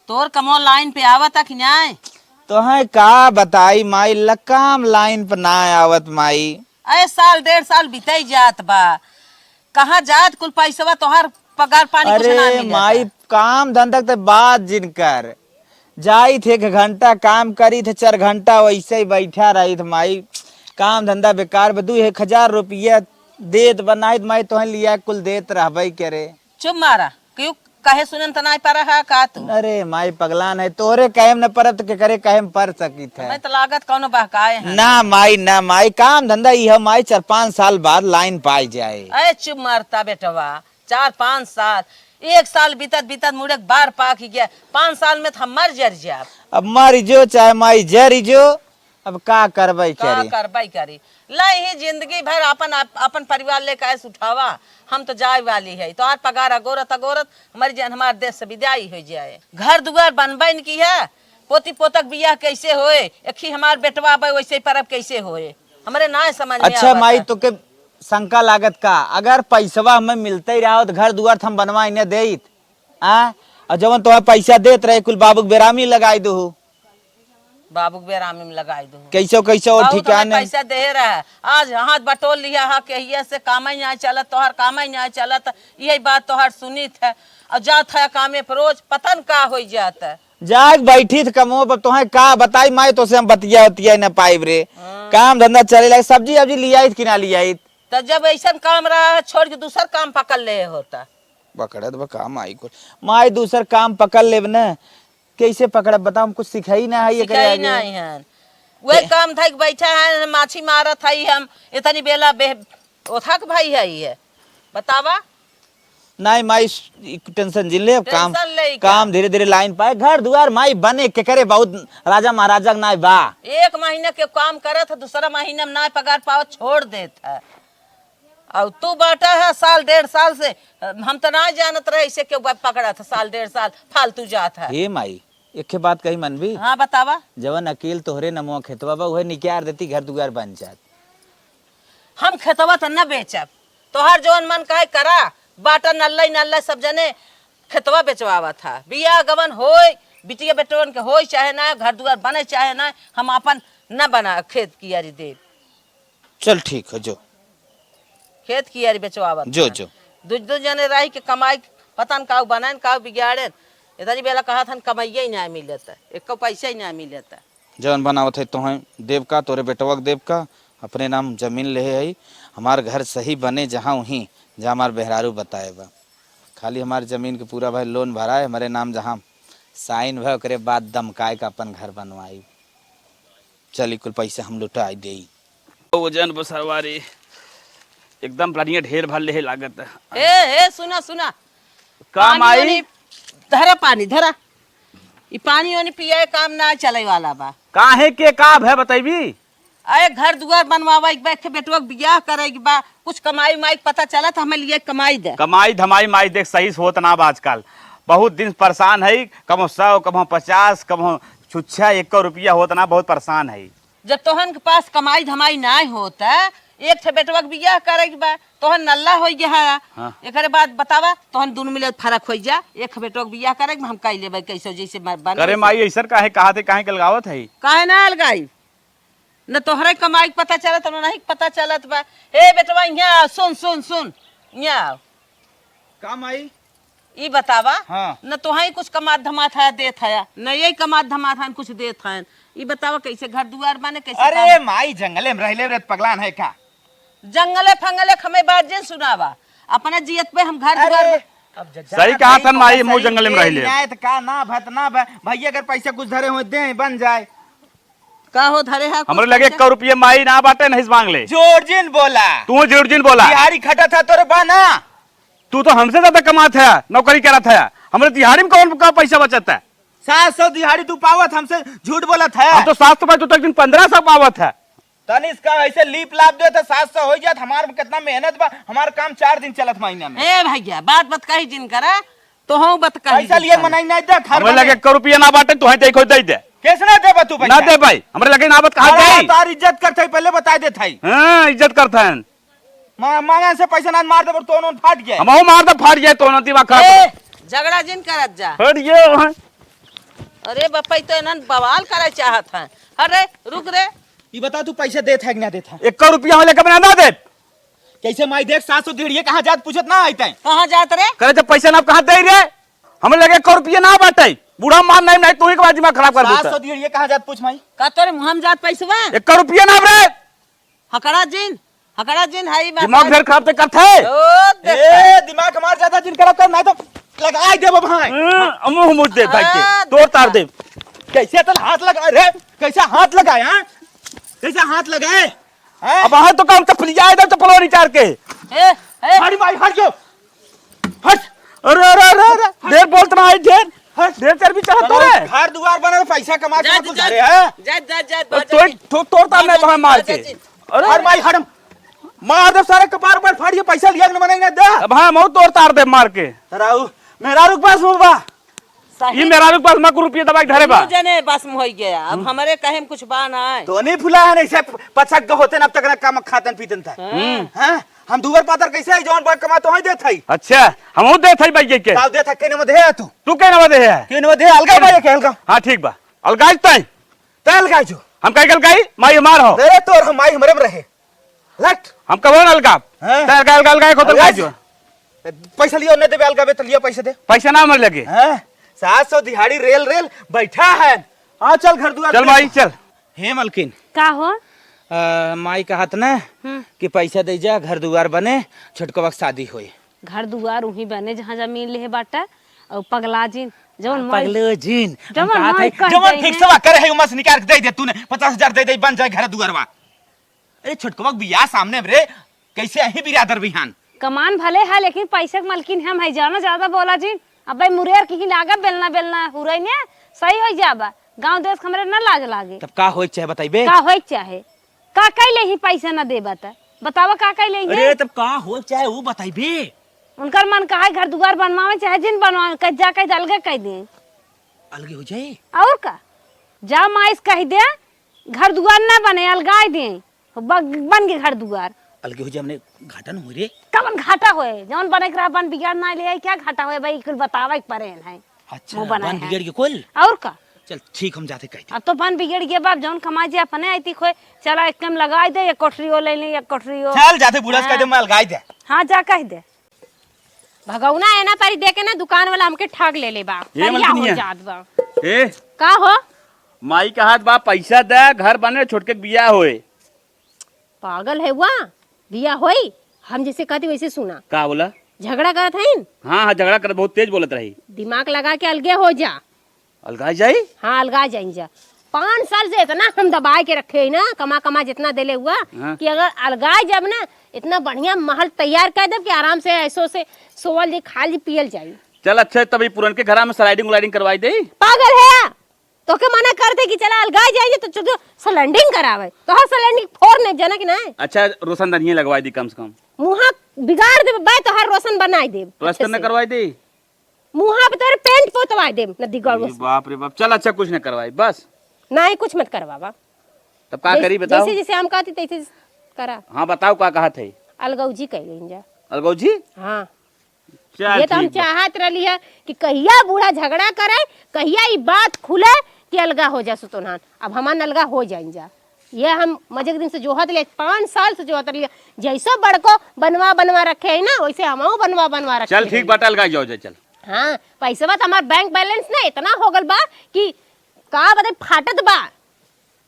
तोर कमवा लाइन पे आवता कि नाय? तोहे का बताई माई, लकाम लाइन पे ना आवत माई। अरे, साल डेढ़ साल बीते जात बा, कहाँ जात कुल पैसवा तोहार? पगार पानी कुछ ना अरे मिलत माई, है। काम धंधा के तो बात जिन कर। जाइत है एक घंटा काम करीत है, चार घंटा वैसे ही बैठा रहीत माई। काम धंधा बेकार बा, दू एक हजार रुपया देत बनाइत माई, तोहे लिया कुल देत रहबे करे। चुप मारा, क्यों? कहे सुनन त नाय परा है का तू? अरे माई पगलान है, तोरे कहे में न परब त केकरे कहे में पर सकित है? मैं तो लागत कौनो बहकाए हैं। ना माई, ना माई, काम धंधा ई है माई, चार पाँच साल बाद लाइन पाई जाए। अरे चुप मारता बेटवा, चार पाँच साल, एक साल बीतत बीतत मुड़े बार पाक ही गया, पाँच साल में तो हम मर जर जाब। अब मर जो चाहे माई जर जो, अब का करबै का करी? करबै करी? लाई ही जिंदगी भर अपन, आप, अपन परिवार लेके आए उठावा। हम तो जाए वाली है, तोहार पगार अगोरत अगोरत हमारी जान, हमार देश से विदाई हो जाए। घर दुआर बनबै न की है, पोती पोतक बियाह कैसे होए? एक ही हमार बेटवा बे, वैसे परब कैसे होए? हमरे ना समझ में अच्छा आवत माई, है। तोके शंका लागत का? अगर पैसवा हमें मिलते ही रहा तो घर दुआर तो हम बनवाई न देइत। आ? और जवन तोहे पैसा देत रहे, कुल बाबू के बेरामी लगाई दो। बाबू के बेरामी में लगाई दो। कैसो, कैसो बाबू तो हमें ठिकाने। पैसा दे रहा है, आज हाथ बटोर लिया है, कहिए से काम ही नहीं चलत, तोहर काम ही नहीं चलत, यही बात तोहर सुनित है। और जात है कामे पर रोज, पता न का हो जात है। जाग बैठी थ कमो पर, तोहे का बताई माई, तोसे हम बतिया उतिया न पाइब रे। हाँ। काम धंधा चले लागे, सब्जी अब्जी लियाइत कि ना लियाइत? त जब ऐसन काम रहा है, छोड़ के दूसर काम पकड़ ले होता। पकड़त बा का माई को? माई दूसर काम पकड़ लेब न, कैसे पकड़ब बताओ? हम कुछ सिखाई ना है, एकरे सिखाई आगे। नहीं है। वह ते काम था कि बैठा है, माछी मारत है हम, इतनी बेला बे-, ओथा के भाई है ये। बतावा। नहीं माई, स-, ई टेंशन जिन ले, अब काम, टेंशन ले का? काम धीरे धीरे लाइन पाए। घर दुआर माई बने के करे, बहुत राजा महाराजा के नाई बा। एक महीने के काम करत है, दूसरा महीने में नाई पगार पावत, छोड़ देत है। और तू बाटा है साल डेढ़ साल से, हम तो ना जानत रहे इसे क्यों बा-, पकड़ा था साल डेढ़ साल फालतू जात है। हे माई, एक बात कही मनबी? हाँ, बतावा। जवन अकेल तोहरे नमवा खेतवा बा, उहे निकार देती, घर दुआर बन जात। हम खेतवा त न बेचब, तोहार जवन मन कहे करा, बाटा नल्ले नल्ले सब जने खेतवा बेचवावा था। बियाह गवन होय, बिटिया बेटवन के होय चाहे ना, घर दुआर बने चाहे ना, हम आपन न बना खेत कियारी देब। चल ठीक है, जो। खेत कियारी बेचवावत जो, हन। जो। दू, दू जने रही के कमाई, पता न काऊ बनाएन, काऊ बिगाड़ेन। इतनी बेला कहा थन कमाइए ही ना मिलत है, एको पैसा ही ना मिलत है। जवन बनावत है तोहें देब का, तोरे बेटवा के देब का, अपने नाम जमीन लेहे हई, हमार घर सही बने जहाँ उहीं, जहाँ हमार मेहरारू बताए बा। खाली हमार जमीन के पूरा भाई लोन भराए, हमरे नाम जहाँ साइन भए, ओकरे बाद दमकाए के अपन घर बनवाई। चली कुल पैसा हम लुटाई देई। वजन बसरवा रे, एकदम बढ़िया ढेर भर लेहे लागत है। ए, ए, सुना, सुना। का पानी माई? ओनी, धरा पानी, धरा। ई पानी ओनी पिए काम ना चले वाला बा। काहे के का भय बतैबी? अरे घर दुआर बनवावे के बा, एक बेटवा के बियाह करे के बा, कुछ कमाई उमाई के पता चलत, हमें लिए कमाई दे। कमाई धमाई माई देख सही से होत ना बा आजकल। बहुत दिन से परेशान है, कबहुँ सौ, कबहुँ पचास, कबहुँ छुच्छा, एको रुपया होत ना, बहुत परेशान है। जब तोहन के पास कमाई धमाई नाय होत, एक ठे बेटवा के बियाह करे के बा, तोहन नल्ला होई गया है। हाँ। एकरे बाद बतावा, तोहन दुनु मिले फरक होई जा, एक ठे बेटवा के बियाह करे के हम कई लेबे, कैसे जैसे म-, बने करे वैसे। माई, ऐसन काहे कहा थे, काहे के अलगावत है? काहे ना अलगाई? न तोहरे कमाई के पता चलत, न नहीं के पता चलत बा। ए बेटवा, यहाँ आ, सुन, सुन, सुन, यहाँ आओ। का माई? ई बतावा, हाँ। न तोहई कुछ कमात धमात है देत है, न यही कमात धमात है कुछ देत है। ई बतावा कैसे घर दुआर बने, कैसे अरे काम? माई, जंगले में रहले रे, पगलान है का? जंगले फंगले हमें बात जिन सुनावा, अपना जियत पे हम घर अरे, दुआर अब ज-, सही जहाँ कहा कहीं थन माई, पता मुँह सही जंगले में दे रहले। न्याय त का ना भत ना भ-, भैया अगर पैसा कुछ धरे हो दे बन जाए। का हो धरे है कुछ हमरे लगे पैसा? एको रुपये माई ना बाटे, नहीं से मांग ले। जोर जिन बोला। तू जोर जिन बोला। दिहाड़ी खटत है तोरे बा ना। तू तो हमसे ज्यादा कमात है, नौकरी करत है। हमरे दिहाड़ी में कौन का पैसा बचत है? सात सौ दिहाड़ी तू पावत, हमसे झूठ बोलत है। हम तो सात सौ पाए, तू तो एक दिन पन्द्रह सौ पावत है। तनिस का ऐसे लीप लाप दे तो सात सौ हो जात। हमार में कितना मेहनत बा, हमार काम चार दिन चलत महीना में। ए भैया, बात बात कही जिन करा, तो हम बात कही पैसा जिन लिए करा। मनाई नहीं दे, घर हमरे बने। लगे एको रुपया ना बाटे, तुहे देखो दे दे। कैसे ना देबा तू ना पैसा? दे भाई, हमरे लगे ना बात कहा अरे, जाई? तार इज्जत करते ही पहले बता देत है। हाँ, इज्जत करते हैं। मा-, मांगन से पैसा ना मार दे, पर तोनो फाट गया। हमहू मार दे, फाट गया, तोनो दिमाग खराब ए, कर। झगड़ा जिन करत जा। हट ये वहाँ। अरे बप्पा, ई तो इन्हन बवाल करे चाहत हैं। हट रे, रुक रे। ई बता, तू पैसा देत है कि ना देत है? एको रुपया हम लेके बना ना दे। कैसे माई देख, सात सौ दिहड़िए कहाँ जात पूछत ना आई तैं? कहाँ जात रे? करे जब पैसा ना कहाँ दे रे? हमरे लगे एको रुपया ना बाटे। बूढ़ा मार नहीं, नहीं तू ही के बाद दिमाग खराब कर सात सौ देता। दिहड़िए कहाँ जात पूछ माई? का तोरे मुँह में जात पैसवा? एको रुपया ना रे। हकड़ा जिन, हकड़ा जिन है ई बात दिमाग है। ढेर खराब ते करत है। ओ, देख। ए, दिमाग हमार ज्यादा जिन खराब कर, नहीं तो लगाई देब भाई। हम्म, मुँह मुड़ दे भाई के, आ, तोड़ तार देब। कैसे तन हाथ लगा रे? कैसे हाथ लगाए, हाँ? कैसे हाथ लगाए? हैं? अब हाँ तो काम चपलिया है, इधर चपलवा निचार के। ए, ए। अरे भाई, हट जाओ। हट। अरे, अरे, अरे, अरे, ढेर बोलत ना है, ढेर। हट। ढेर चर्बी चढ़त तो रे। घर दुआर बनल, पैसा कमा के जा, तू जा, धरे है। जा, जा, जा, और जा, तोड़, जा। तोड़, तोड़ तार जा, नहीं तो जा, हम मार जा, के। जा। अरे। अरे भाई, हट। मार दे सारे कपार पर फाड़ के पैसा लिया के न बनाई ना दे। अब हाँ, मऊ तोड़ तार दे मार के। राऊ, मेहरारू के पास मुँह बा। सही। ई मेहरारू के पास मक रुपये दबाई धरे बा। दुनू जने बस में होई गया। अब हम्म। हमरे कहे में कुछ बा ना है। तो नहीं फुला है, ऐसे पचक के होते ना, अब तक ना कम खातन पीतन था। हाँ। हम्म। हाँ? हम दुबर पातर कैसे है, जौन बड़ कमा तो ही देत हई। अच्छा, हमहू देत हई भाई के। ताऊ देत है, केने में दे है तू? तू केने में दे है? केने में दे, अलगा भाई के, अलगा। हाँ, ठीक बा। अलगाई तई। तै अलगाई जो। हम काहे के अलगाई? माई हमार हो। अरे तोर हम माई हमरे में रहे। लट। हम कबो ना अलगाब। हाँ। तै अलगा, अलगा, अलगा, एक होत अलगाई अलगाई जो। जो। पैसा लियो, नहीं देबे, अलगाबे तो लियो, पैसा दे। पैसा ना हमरे लगे। हाँ। सात सौ दिहाड़ी रेल, रेल बैठा है। आ, चल घर दुआर चल देख। माई, चल। हे मलकिन। का हो? अ, माई कहत ना हम्म। कि पैसा दे जा, घर दुआर बने, छोटकवा के शादी होए। घर दुआर उहीं बने जहाँ जमीन लेहे बाटा, और पगला जिन, जवन हाँ, माई पगलो जिन। हम जवन कहत माई है, कह जवन दे फिक्सवा करे है, उमा से निकाल के दे दे तूने, पचास हजार दे दे, बन जाए घर दुआरवा। अरे छोटकवा के बियाह सामने में रे, कैसे अही बिरादर बिहान? कमान भले है, लेकिन पैसे के मलकिन हम है, जाना ज्यादा बोला जिन। अबे मुरेर की ही लागा बेलना, बेलना हुरई ने सही हो जाबा। गांव देश हमरे ना लाज लागे। तब का होए के चाहे बताइबे? का होए के चाहे? का कइले ही पैसा ना देबा त? बतावा का कइले ही? अरे तब का होए के चाहे वो बताइबे? उनकर मन कहा है घर दुआर बनवावे चाहे जिन बनवावे, कह जा कह दे, अलगे कह दे। अलगे हो जाए? और का? जा माइस कह दे, घर दुआर ना बने, अलगाई दे। बग-, बन के घर दुआर। अलगे हो जा, हमने घाटा न हो रे। कवन घाटा होए? जौन बने के रहा बन बिगाड़ ना ले आई, क्या घाटा होए भाई? कुल बतावे के परे है। अच्छा, मुंह बनाए बन है। बिगड़ के कुल? और का? चल ठीक, हम जाते कह दे। अब तो बन बिगड़ गया बाप, जौन कमाई जे अपने आई थी खोए। चला एक कम लगाई दे, एक कोठरी ओ ले ले, एक कोठरी ओ। चल जाते बूढ़ा से कह दे, हाँ। मैं अलगाई दे। हाँ, जा कह दे। भगौना है ना, परी दे के ना दुकान वाला हमके ठग ले ले बा। ए, करिया हो मलकिनिया। जात बा। ए? का हो? माई का हाथ बा, पैसा दे, घर बने, छोटके के बियाह होए। पागल है हुआ, बिया होई, हम जैसे कहती वैसे सुना। का बोला? झगड़ा करत हईन। हाँ, हाँ, झगड़ा करत, बहुत तेज बोलत रही। दिमाग लगा के अलगे हो जा। अलगाई जाई? हाँ, अलगाई जाइन जा। पाँच साल से इतना हम दबाए के रखे ही ना, कमा कमा जितना देले हुआ, हाँ। कि अगर अलगाई जब ना, इतना बढ़िया महल तैयार कर देब कि आराम से ऐसो से सोवल जी, खाल जी, पियल जाई। चल अच्छा, तब ई पुरनके घरा में sliding उलाइडिंग करवाई दे। पागल है, तोके मना करते कि चला अलगाई जाइए तो चुटू sliding करावे, तोहर sliding फोर ने, जाना कि नहीं? अच्छा, रोशनदानी लगवाई दी कम से कम। मुँहा बिगाड़ देब बे, तोहर रोशन बनाई देब प्लास्टर अच्छे न से। करवाई दे। मुँहा पे तोहरे पेंट पोतवाई देब, न दिगड़ अरे रोशन। बाप रे बाप, चल अच्छा कुछ न करवाई बस। नहीं, कुछ मत करवावा। तब का जैस-, करी बताओ? जैसे जैसे हम कहती तैसे करा। हाँ बताओ का कहत है? अलगौजी कह लेन जा। अलगौजी? हाँ। चल ये तो हम ठीक बा। चाहत रहली है कि कहिया बूढ़ा झगड़ा करे, कहिया ई बात खुले कि अलगा हो जा सुतोन्हान। अब हमान अलगा हो जाइन जा। ये हम मजे के दिन से जोहत ले, पाँच साल से जोहत रहली है। जैसो बड़को बनवा बनवा रखे है ना, वैसे हमहू बनवा बनवा रखे चल ठीक है। बाटे, अलगा जाओ जा, चल। हाँ, पैसवा तो हमार बैंक बैलेंस ना इतना हो गल बा कि का बता फाटत बा।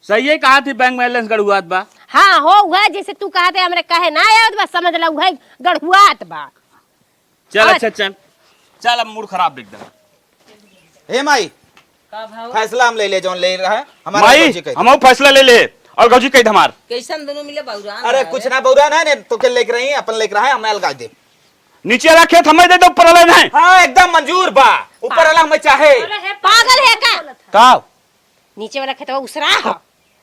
सही है, कहा थी बैंक बैलेंस गड़ुआत बा। हाँ, हो हुआ जैसे तू कहा थे, हमरे कहे ना आवत बा, समझ ला उहे गड़ुआत बा। चल, और अच्छा, चल। चल, अब मूड खराब एकदम। ए माई, का भाव? फैसला हम ले ले, जौन ले रहा है, हमारा माई, बाबूजी कह दे। हमहू फैसला ले ले, और गौजी कह दे हमार। कैसन दोनों मिले बौरान अरे, है? कुछ ना बौरान है, ने तो के लेके रही, अपन लेके रहा है, हमें अलगा दे। नीचे वाला खेत हमें दे दो, ऊपर वाला नहीं। हाँ, एकदम मंजूर बा, ऊपर वाला हमें चाहे। अरे, हे पागल है का? का? नीचे वाला खेतवा उसरा ह।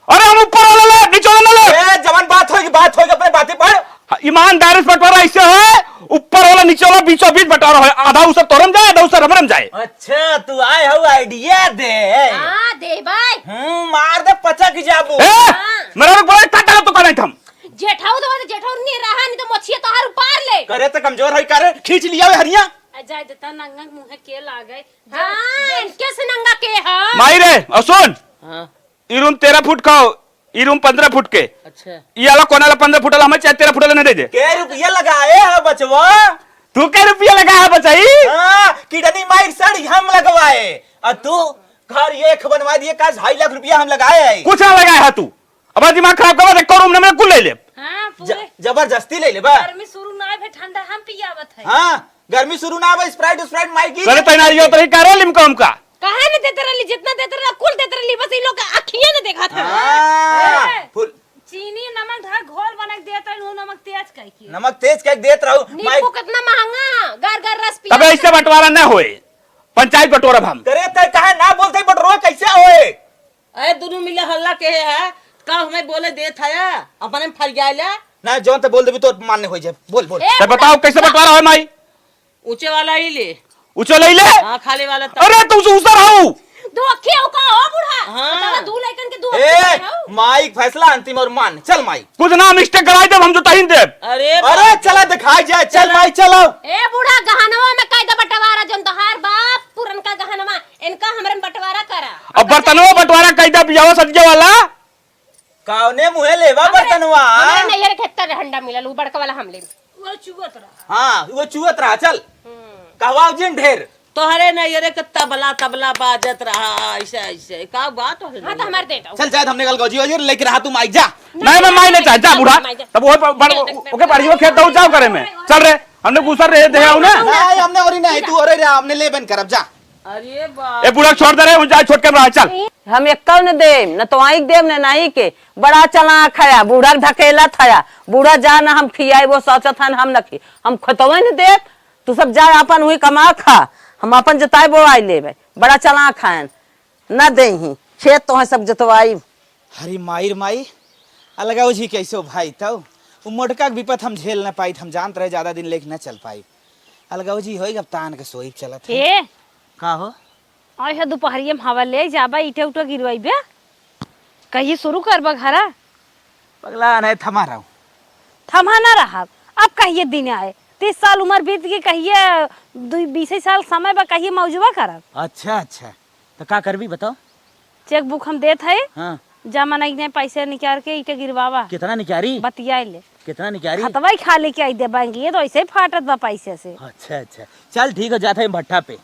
अरे हम ऊपर वाला ले, नीचे वाला ना ले। ए, जवन बात होगी, बात होगी, अपने बातें पढ़। हाँ, ईमानदारी से बंटवारा ऐसे है, ऊपर वाला नीचे वाला बीचों बीच बंटवारा है, आधा उसे तोरम जाए, आधा उसे रमरम जाए। अच्छा, तू आए हो आइडिया दे। हाँ, दे भाई। हम्म, मार दे पचा की जाबू। ए, हाँ। मेरा रुक बोले, काटा तो का नहीं थम। जेठाऊ तो, जेठाऊ नहीं रहा, नहीं तो मोछिया तोहार उपार ले। करे तो कमजोर है, करे खींच लिया वे हरिया। आ, जाए देता, नंगा मुँह के लागे। हाँ, इनके से नंगा के ह? माई रे, और सुन। हाँ। ई रूम तेरह फुट का हो, ई रूम पन्द्रह फुट के। अच्छा। ई वाला कोना वाला पन्द्रह फुट वाला हमें चाहे तेरह फुट वाला नहीं दे दे। के रुपया लगाए है बचवा? तू के रुपया लगा है बचाई? हाँ, किडनी माई साड़ी हम लगवाए। और तू घर ये एक बनवा दिए का ढाई लाख रुपया हम लगाए है। कुछ ना लगाए है तू। अब दिमाग खराब कर, एक रूम में कुल ले ले। हाँ, पूरे ज-, जबरदस्ती ले ले बा। गर्मी शुरू ना भे, ठंडा हम पियावत है। हाँ, गर्मी शुरू ना बा, Sprite, Sprite माई की। करे तैनारी हो तो ही करे लिमका उमका। काहे न देत रहली, जितना देत रहला, कुल देत रहली, बस इन लोग का अखियाँ न देखा था। हाँ, ए, फुल। चीनी, नमक धर घोल बना के देत रहली, नमक तेज कह के। नमक तेज कह के देत रहू, नींबू माई। कितना महंगा, गार गार रस पिया। तबे ऐसे बंटवारा न होए, पंचायत बटोरब हम। करे ते काहे ना बोलते बटोरवा कैसे होए? अरे दुनू मिले हल्ला के है, का हमें बोले देत है, अपने में फरियाइला। ना, जौन ते बोल देबी तो मान्य हो जाए। बोल, बोल। ए, ते बताओ कैसे बंटवारा होए माई? ऊंचे वाला ही ले। ऊंचे ले ले? हाँ, खाली वाला तब। अरे, तू से ऊंचा रहू। धोखे हो का हो बूढ़ा? हाँ। बतावा, दू लइकन के दू ए, अखियाँ हो। माई फैसला अंतिम और मान। चल माई। कुछ ना मिस्टेक कराई देब, हम जुटाइन देब। अरे अरे, बाप। चला दिखाई जाए। चल चला। माई, चलो। ए बूढ़ा, गहनवा में कई दे बंटवारा, जौन तोहार बाप पुरनका गहनवा, इनका हमरे में बंटवारा करा। अब बर्तनवा बंटवारा कई दे, बियाह सदिया वाला। कौने मुँहे लेवा हमरे, बर्तनवा? हमरे नैहर के हत्ता हंडा मिलल, उ बड़का वाला हम लेब। वो चुअत रहा। हाँ, वो चुअत रहा, चल। हम्म। कहवाओ जिन ढेर। तोहरे नैहरे के तबला, तबला बाजत रहा, ऐसे, ऐसे। का बात हो हाँ, तो हमार दे दो। चल, जाए, हमने कल गौजी, गौजी लेके रहा, तू माई जा। नहीं, नहीं, मैं माई नहीं, नहीं चाहे, जा नहीं, बूढ़ा। नहीं, नहीं। तब वो ब-, ब-, नहीं, नहीं, ओके, नहीं, बाड़ियों खेत दो, जाओ करे में। चल रे, हमने घूसर रहे, दे आओ ना। नहीं, हमने और ही नहीं, तू और ही रहा, हमने ले बन करब, जा। अरे बाप। ए बूढ़ा छोड़ दे रे, उन जाए छोटके में रहा, चल। हम एक्कौ न देम, न तोआई के देम, न नाई के। बड़ा चालाक हया, बूढ़ा के ढकेलत हया। बूढ़ा जा न हम खियाई, वो सोचत हन हम न खी-, हम खेतवे न देब। तू सब जा आपन उही कमा खा, हम आपन जोताई बोआई लेबे। बड़ा चालाक हयन, न देही, खेत तोहे सब जोतवाई। हरी माई रे माई, अलगाऊ जी कैसे हो भाई तौ? उ मोटका के विपत हम झेल न पाइत, हम जानत रहे ज्यादा दिन लेके न चल पाई। अलगाऊ जी होई अब तान के सोई चलत है। ए? का हो? आय है दुपहरिया में हवा ले जाबा, ईटा उटा गिरवाइबे। कहिए शुरू करबा घरा? पगला नहीं थमा रहू। थमा ना रहब। अब कहिए दिन आए? तीस साल उम्र बीत गई, कहिए दु-, बीसे साल समय बा, कहिए मौजवा करब? अच्छा, अच्छा। तो का करबी बताओ? चेकबुक हम देत है। हाँ। जमा नहीं, नहीं पैसे निकाल के ईटा गिरवावा। कितना निकारी? बतियाए ले। कितना निकारी? खतवा ही खाली के आई दे बैंक, ये तो ऐसे ही फाटत बा पैसे से। अच्छा, अच्छा। चल ठीक है, जात है भट्ठा पे।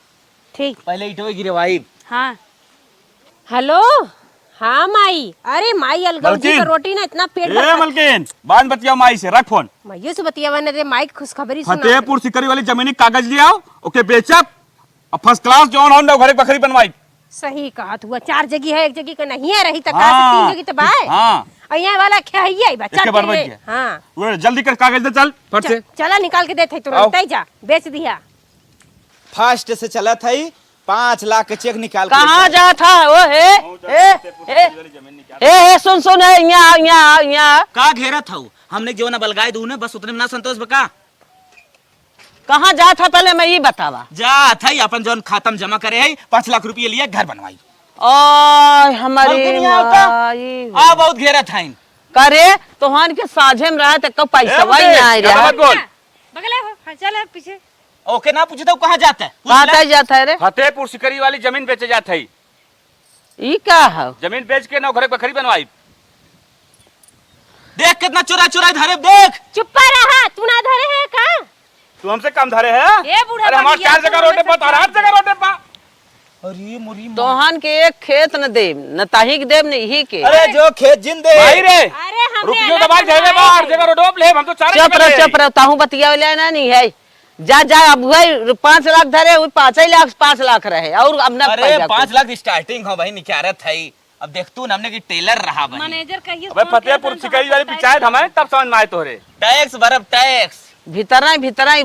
ठीक। पहले ईटवे गिरवाई। हाँ। हेलो, हाँ माई, अरे माई, अलगौजी मलकिन। का रोटी ना इतना पेट ए भर मलकिन, बाद में बतियाओ माई से, रख फोन। माइयो से बतियावा ना रे, माई की खुशखबरी सुना। फतेहपुर सिकरी वाली जमीनी कागज ले आओ, ओके बेचब, और फर्स्ट क्लास जौन हो ना घरे बखरी बनवाई। सही कहत हुआ, चार जगह है, एक जगह का नहीं है रही, तो हाँ, तीन जगह तो बाय। हाँ। और यहाँ वाला खेहिया ही बा, एके चार बार जगह। बच गया। हाँ। वो जल्दी कर कागज दे, चल फट से। चला निकाल के देते तुरंत, आओ। तै जा, बेच दिया। फास्ट से चलत है, पाँच लाख के चेक निकाल के कहाँ लेके जात है? ओ हे, ए, ए, ए, ए, सुन, सुन, ए, यहाँ, यहाँ, यहाँ। का घेरत हऊ? हमने जो ना बलगाए दू ने, बस उतने में ना संतोष बा का? कहाँ जात है पहले मैं ई बतावा। जात है अपन जौन खाता में जमा करे है, पाँच लाख रुपये लिए घर बनवाई। ओय, हमारी मलकिन यहाँ होता? माई हो। आ बहुत घेरत है। करे, तोहन के साझे में रहा त को पैसा ए, वही उठे, ना आए ज्यादा रहा। मत बोल। बगले हो, हाँ, चल अब पीछे। ओके ना पूछे तो कहाँ जाता है? पूछ कहाँ ले। तय जाता है रे? फतेहपुर सिकरी वाली जमीन बेचे जात है। ई का है? जमीन बेच के नौ घर बखरी बनवाई। देख कितना चोरा चोरा धरे, देख। चुप्पा रहा, तू ना धरे है का? तू हमसे कम धरे है? ए बूढ़ा अरे हमार बनिया, चार तू जगह रोडे हमसे पर, तोहरा आठ जगह रोडे पर। अरे मोरी माँ। तोहन के एक खेत न देब, न ताही के देब, न इही के। अरे जो खेत जिन दे। भाई रे, अरे हमरे रुपयो अलग दबाई जाए बा, हर जगह रोडो पे लेब, हम तो चार चुप रह, चुप रह, ताहू बतिया ले ना नहीं है। जा, जा, अब वही पाँच लाख धरे, वही पाँच ही लाख, पाँच लाख रहे, और अब ना अरे, पैसा पाँच लाख स्टार्टिंग हो भाई, निकारत है। अब देख तू, हमने की टेलर रहा भाई। मैनेजर कहिए अबे फोन फतेहपुर किया था, सिकरी वाली बताइए। पंचायत हमारे, तब समझ में आए तोहरे। टैक्स भरब, टैक्स। भीतरा ही, भीतरा ही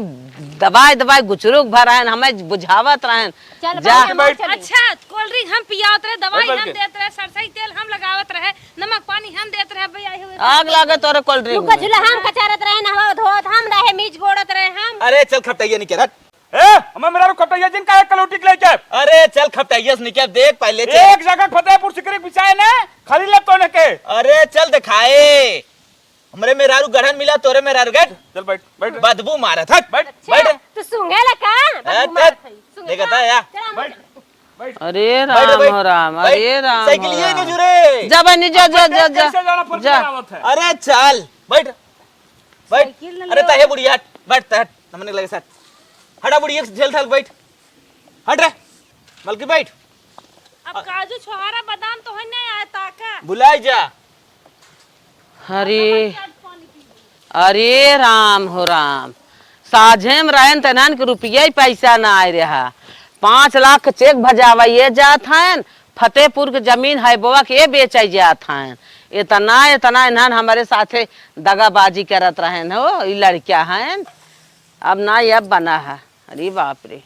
दबाए, दबाए गुचरुक भर आयन, हमें बुझावत रहन। चल, जा। बैठ, बैठ। अच्छा, कोल्ड ड्रिंक हम पियावत रहे, दवाई बैठ, बैठ हम के। देत रहे, सरसई तेल हम लगावत रहे, नमक पानी हम देत रहे, भैया, ये हुए आग लागत तोरे कोल्ड ड्रिंक रुका, में। झूला हम कचारत रहे, नहवा धोत हम रहे, मीज गोड़त रहे हम। अरे चल खपटैया निके रख। ए, हमें मेरा रुक खपटैया जिन का एक कलौटी के लेके। अरे चल खपटैया से निके देख पहले चल। एक जगह फतेहपुर सिकरी बिछाए ने, खाली ले तो ने के। अरे चल दिखाए। हमरे मेहरारू गढ़न मिला, तोरे मेहरारू गढ़। चल बैठ, बैठ। बदबू मारत, हट। बैठ। बैठ। अच्छा, तू सूंघे ला का? बदबू हट, मारत हट। है। सूंघे देखा का? था या? चला, बैठ। बैठ। अरे बैठ, राम बैठ। हो राम, बैठ। अरे राम साइकिल हो ये राम। नहीं जुरे। जा बनी, जा, जा, जा, जा। कैसे जाना फर्क जा। क्या आवत है? अरे चल, बैठ। बैठ। साइकिल न अरे लियो। तहे बुढ़िया, हट। बैठ, तहे हट। हमने लगे साथ। हटा बुढ़िया, झेल थाल, बैठ। हट रे। मलकी बैठ। अब काजू, छोहारा, बादाम तो है नहीं आया ताका। बुलाई जा। अरे, अरे राम हो राम, साझे में रहन त इन्हन के रुपया ही पैसा ना आए रहा। पाँच लाख के चेक भजावइये जात हन, फतेहपुर के जमीन है बोआ के ये बेचे जात हन। इतना, इतना इन्हन हमरे साथे दगाबाजी करत रहन हो, ई लड़किया हन। अब ना, ये अब बना है। अरे बाप रे।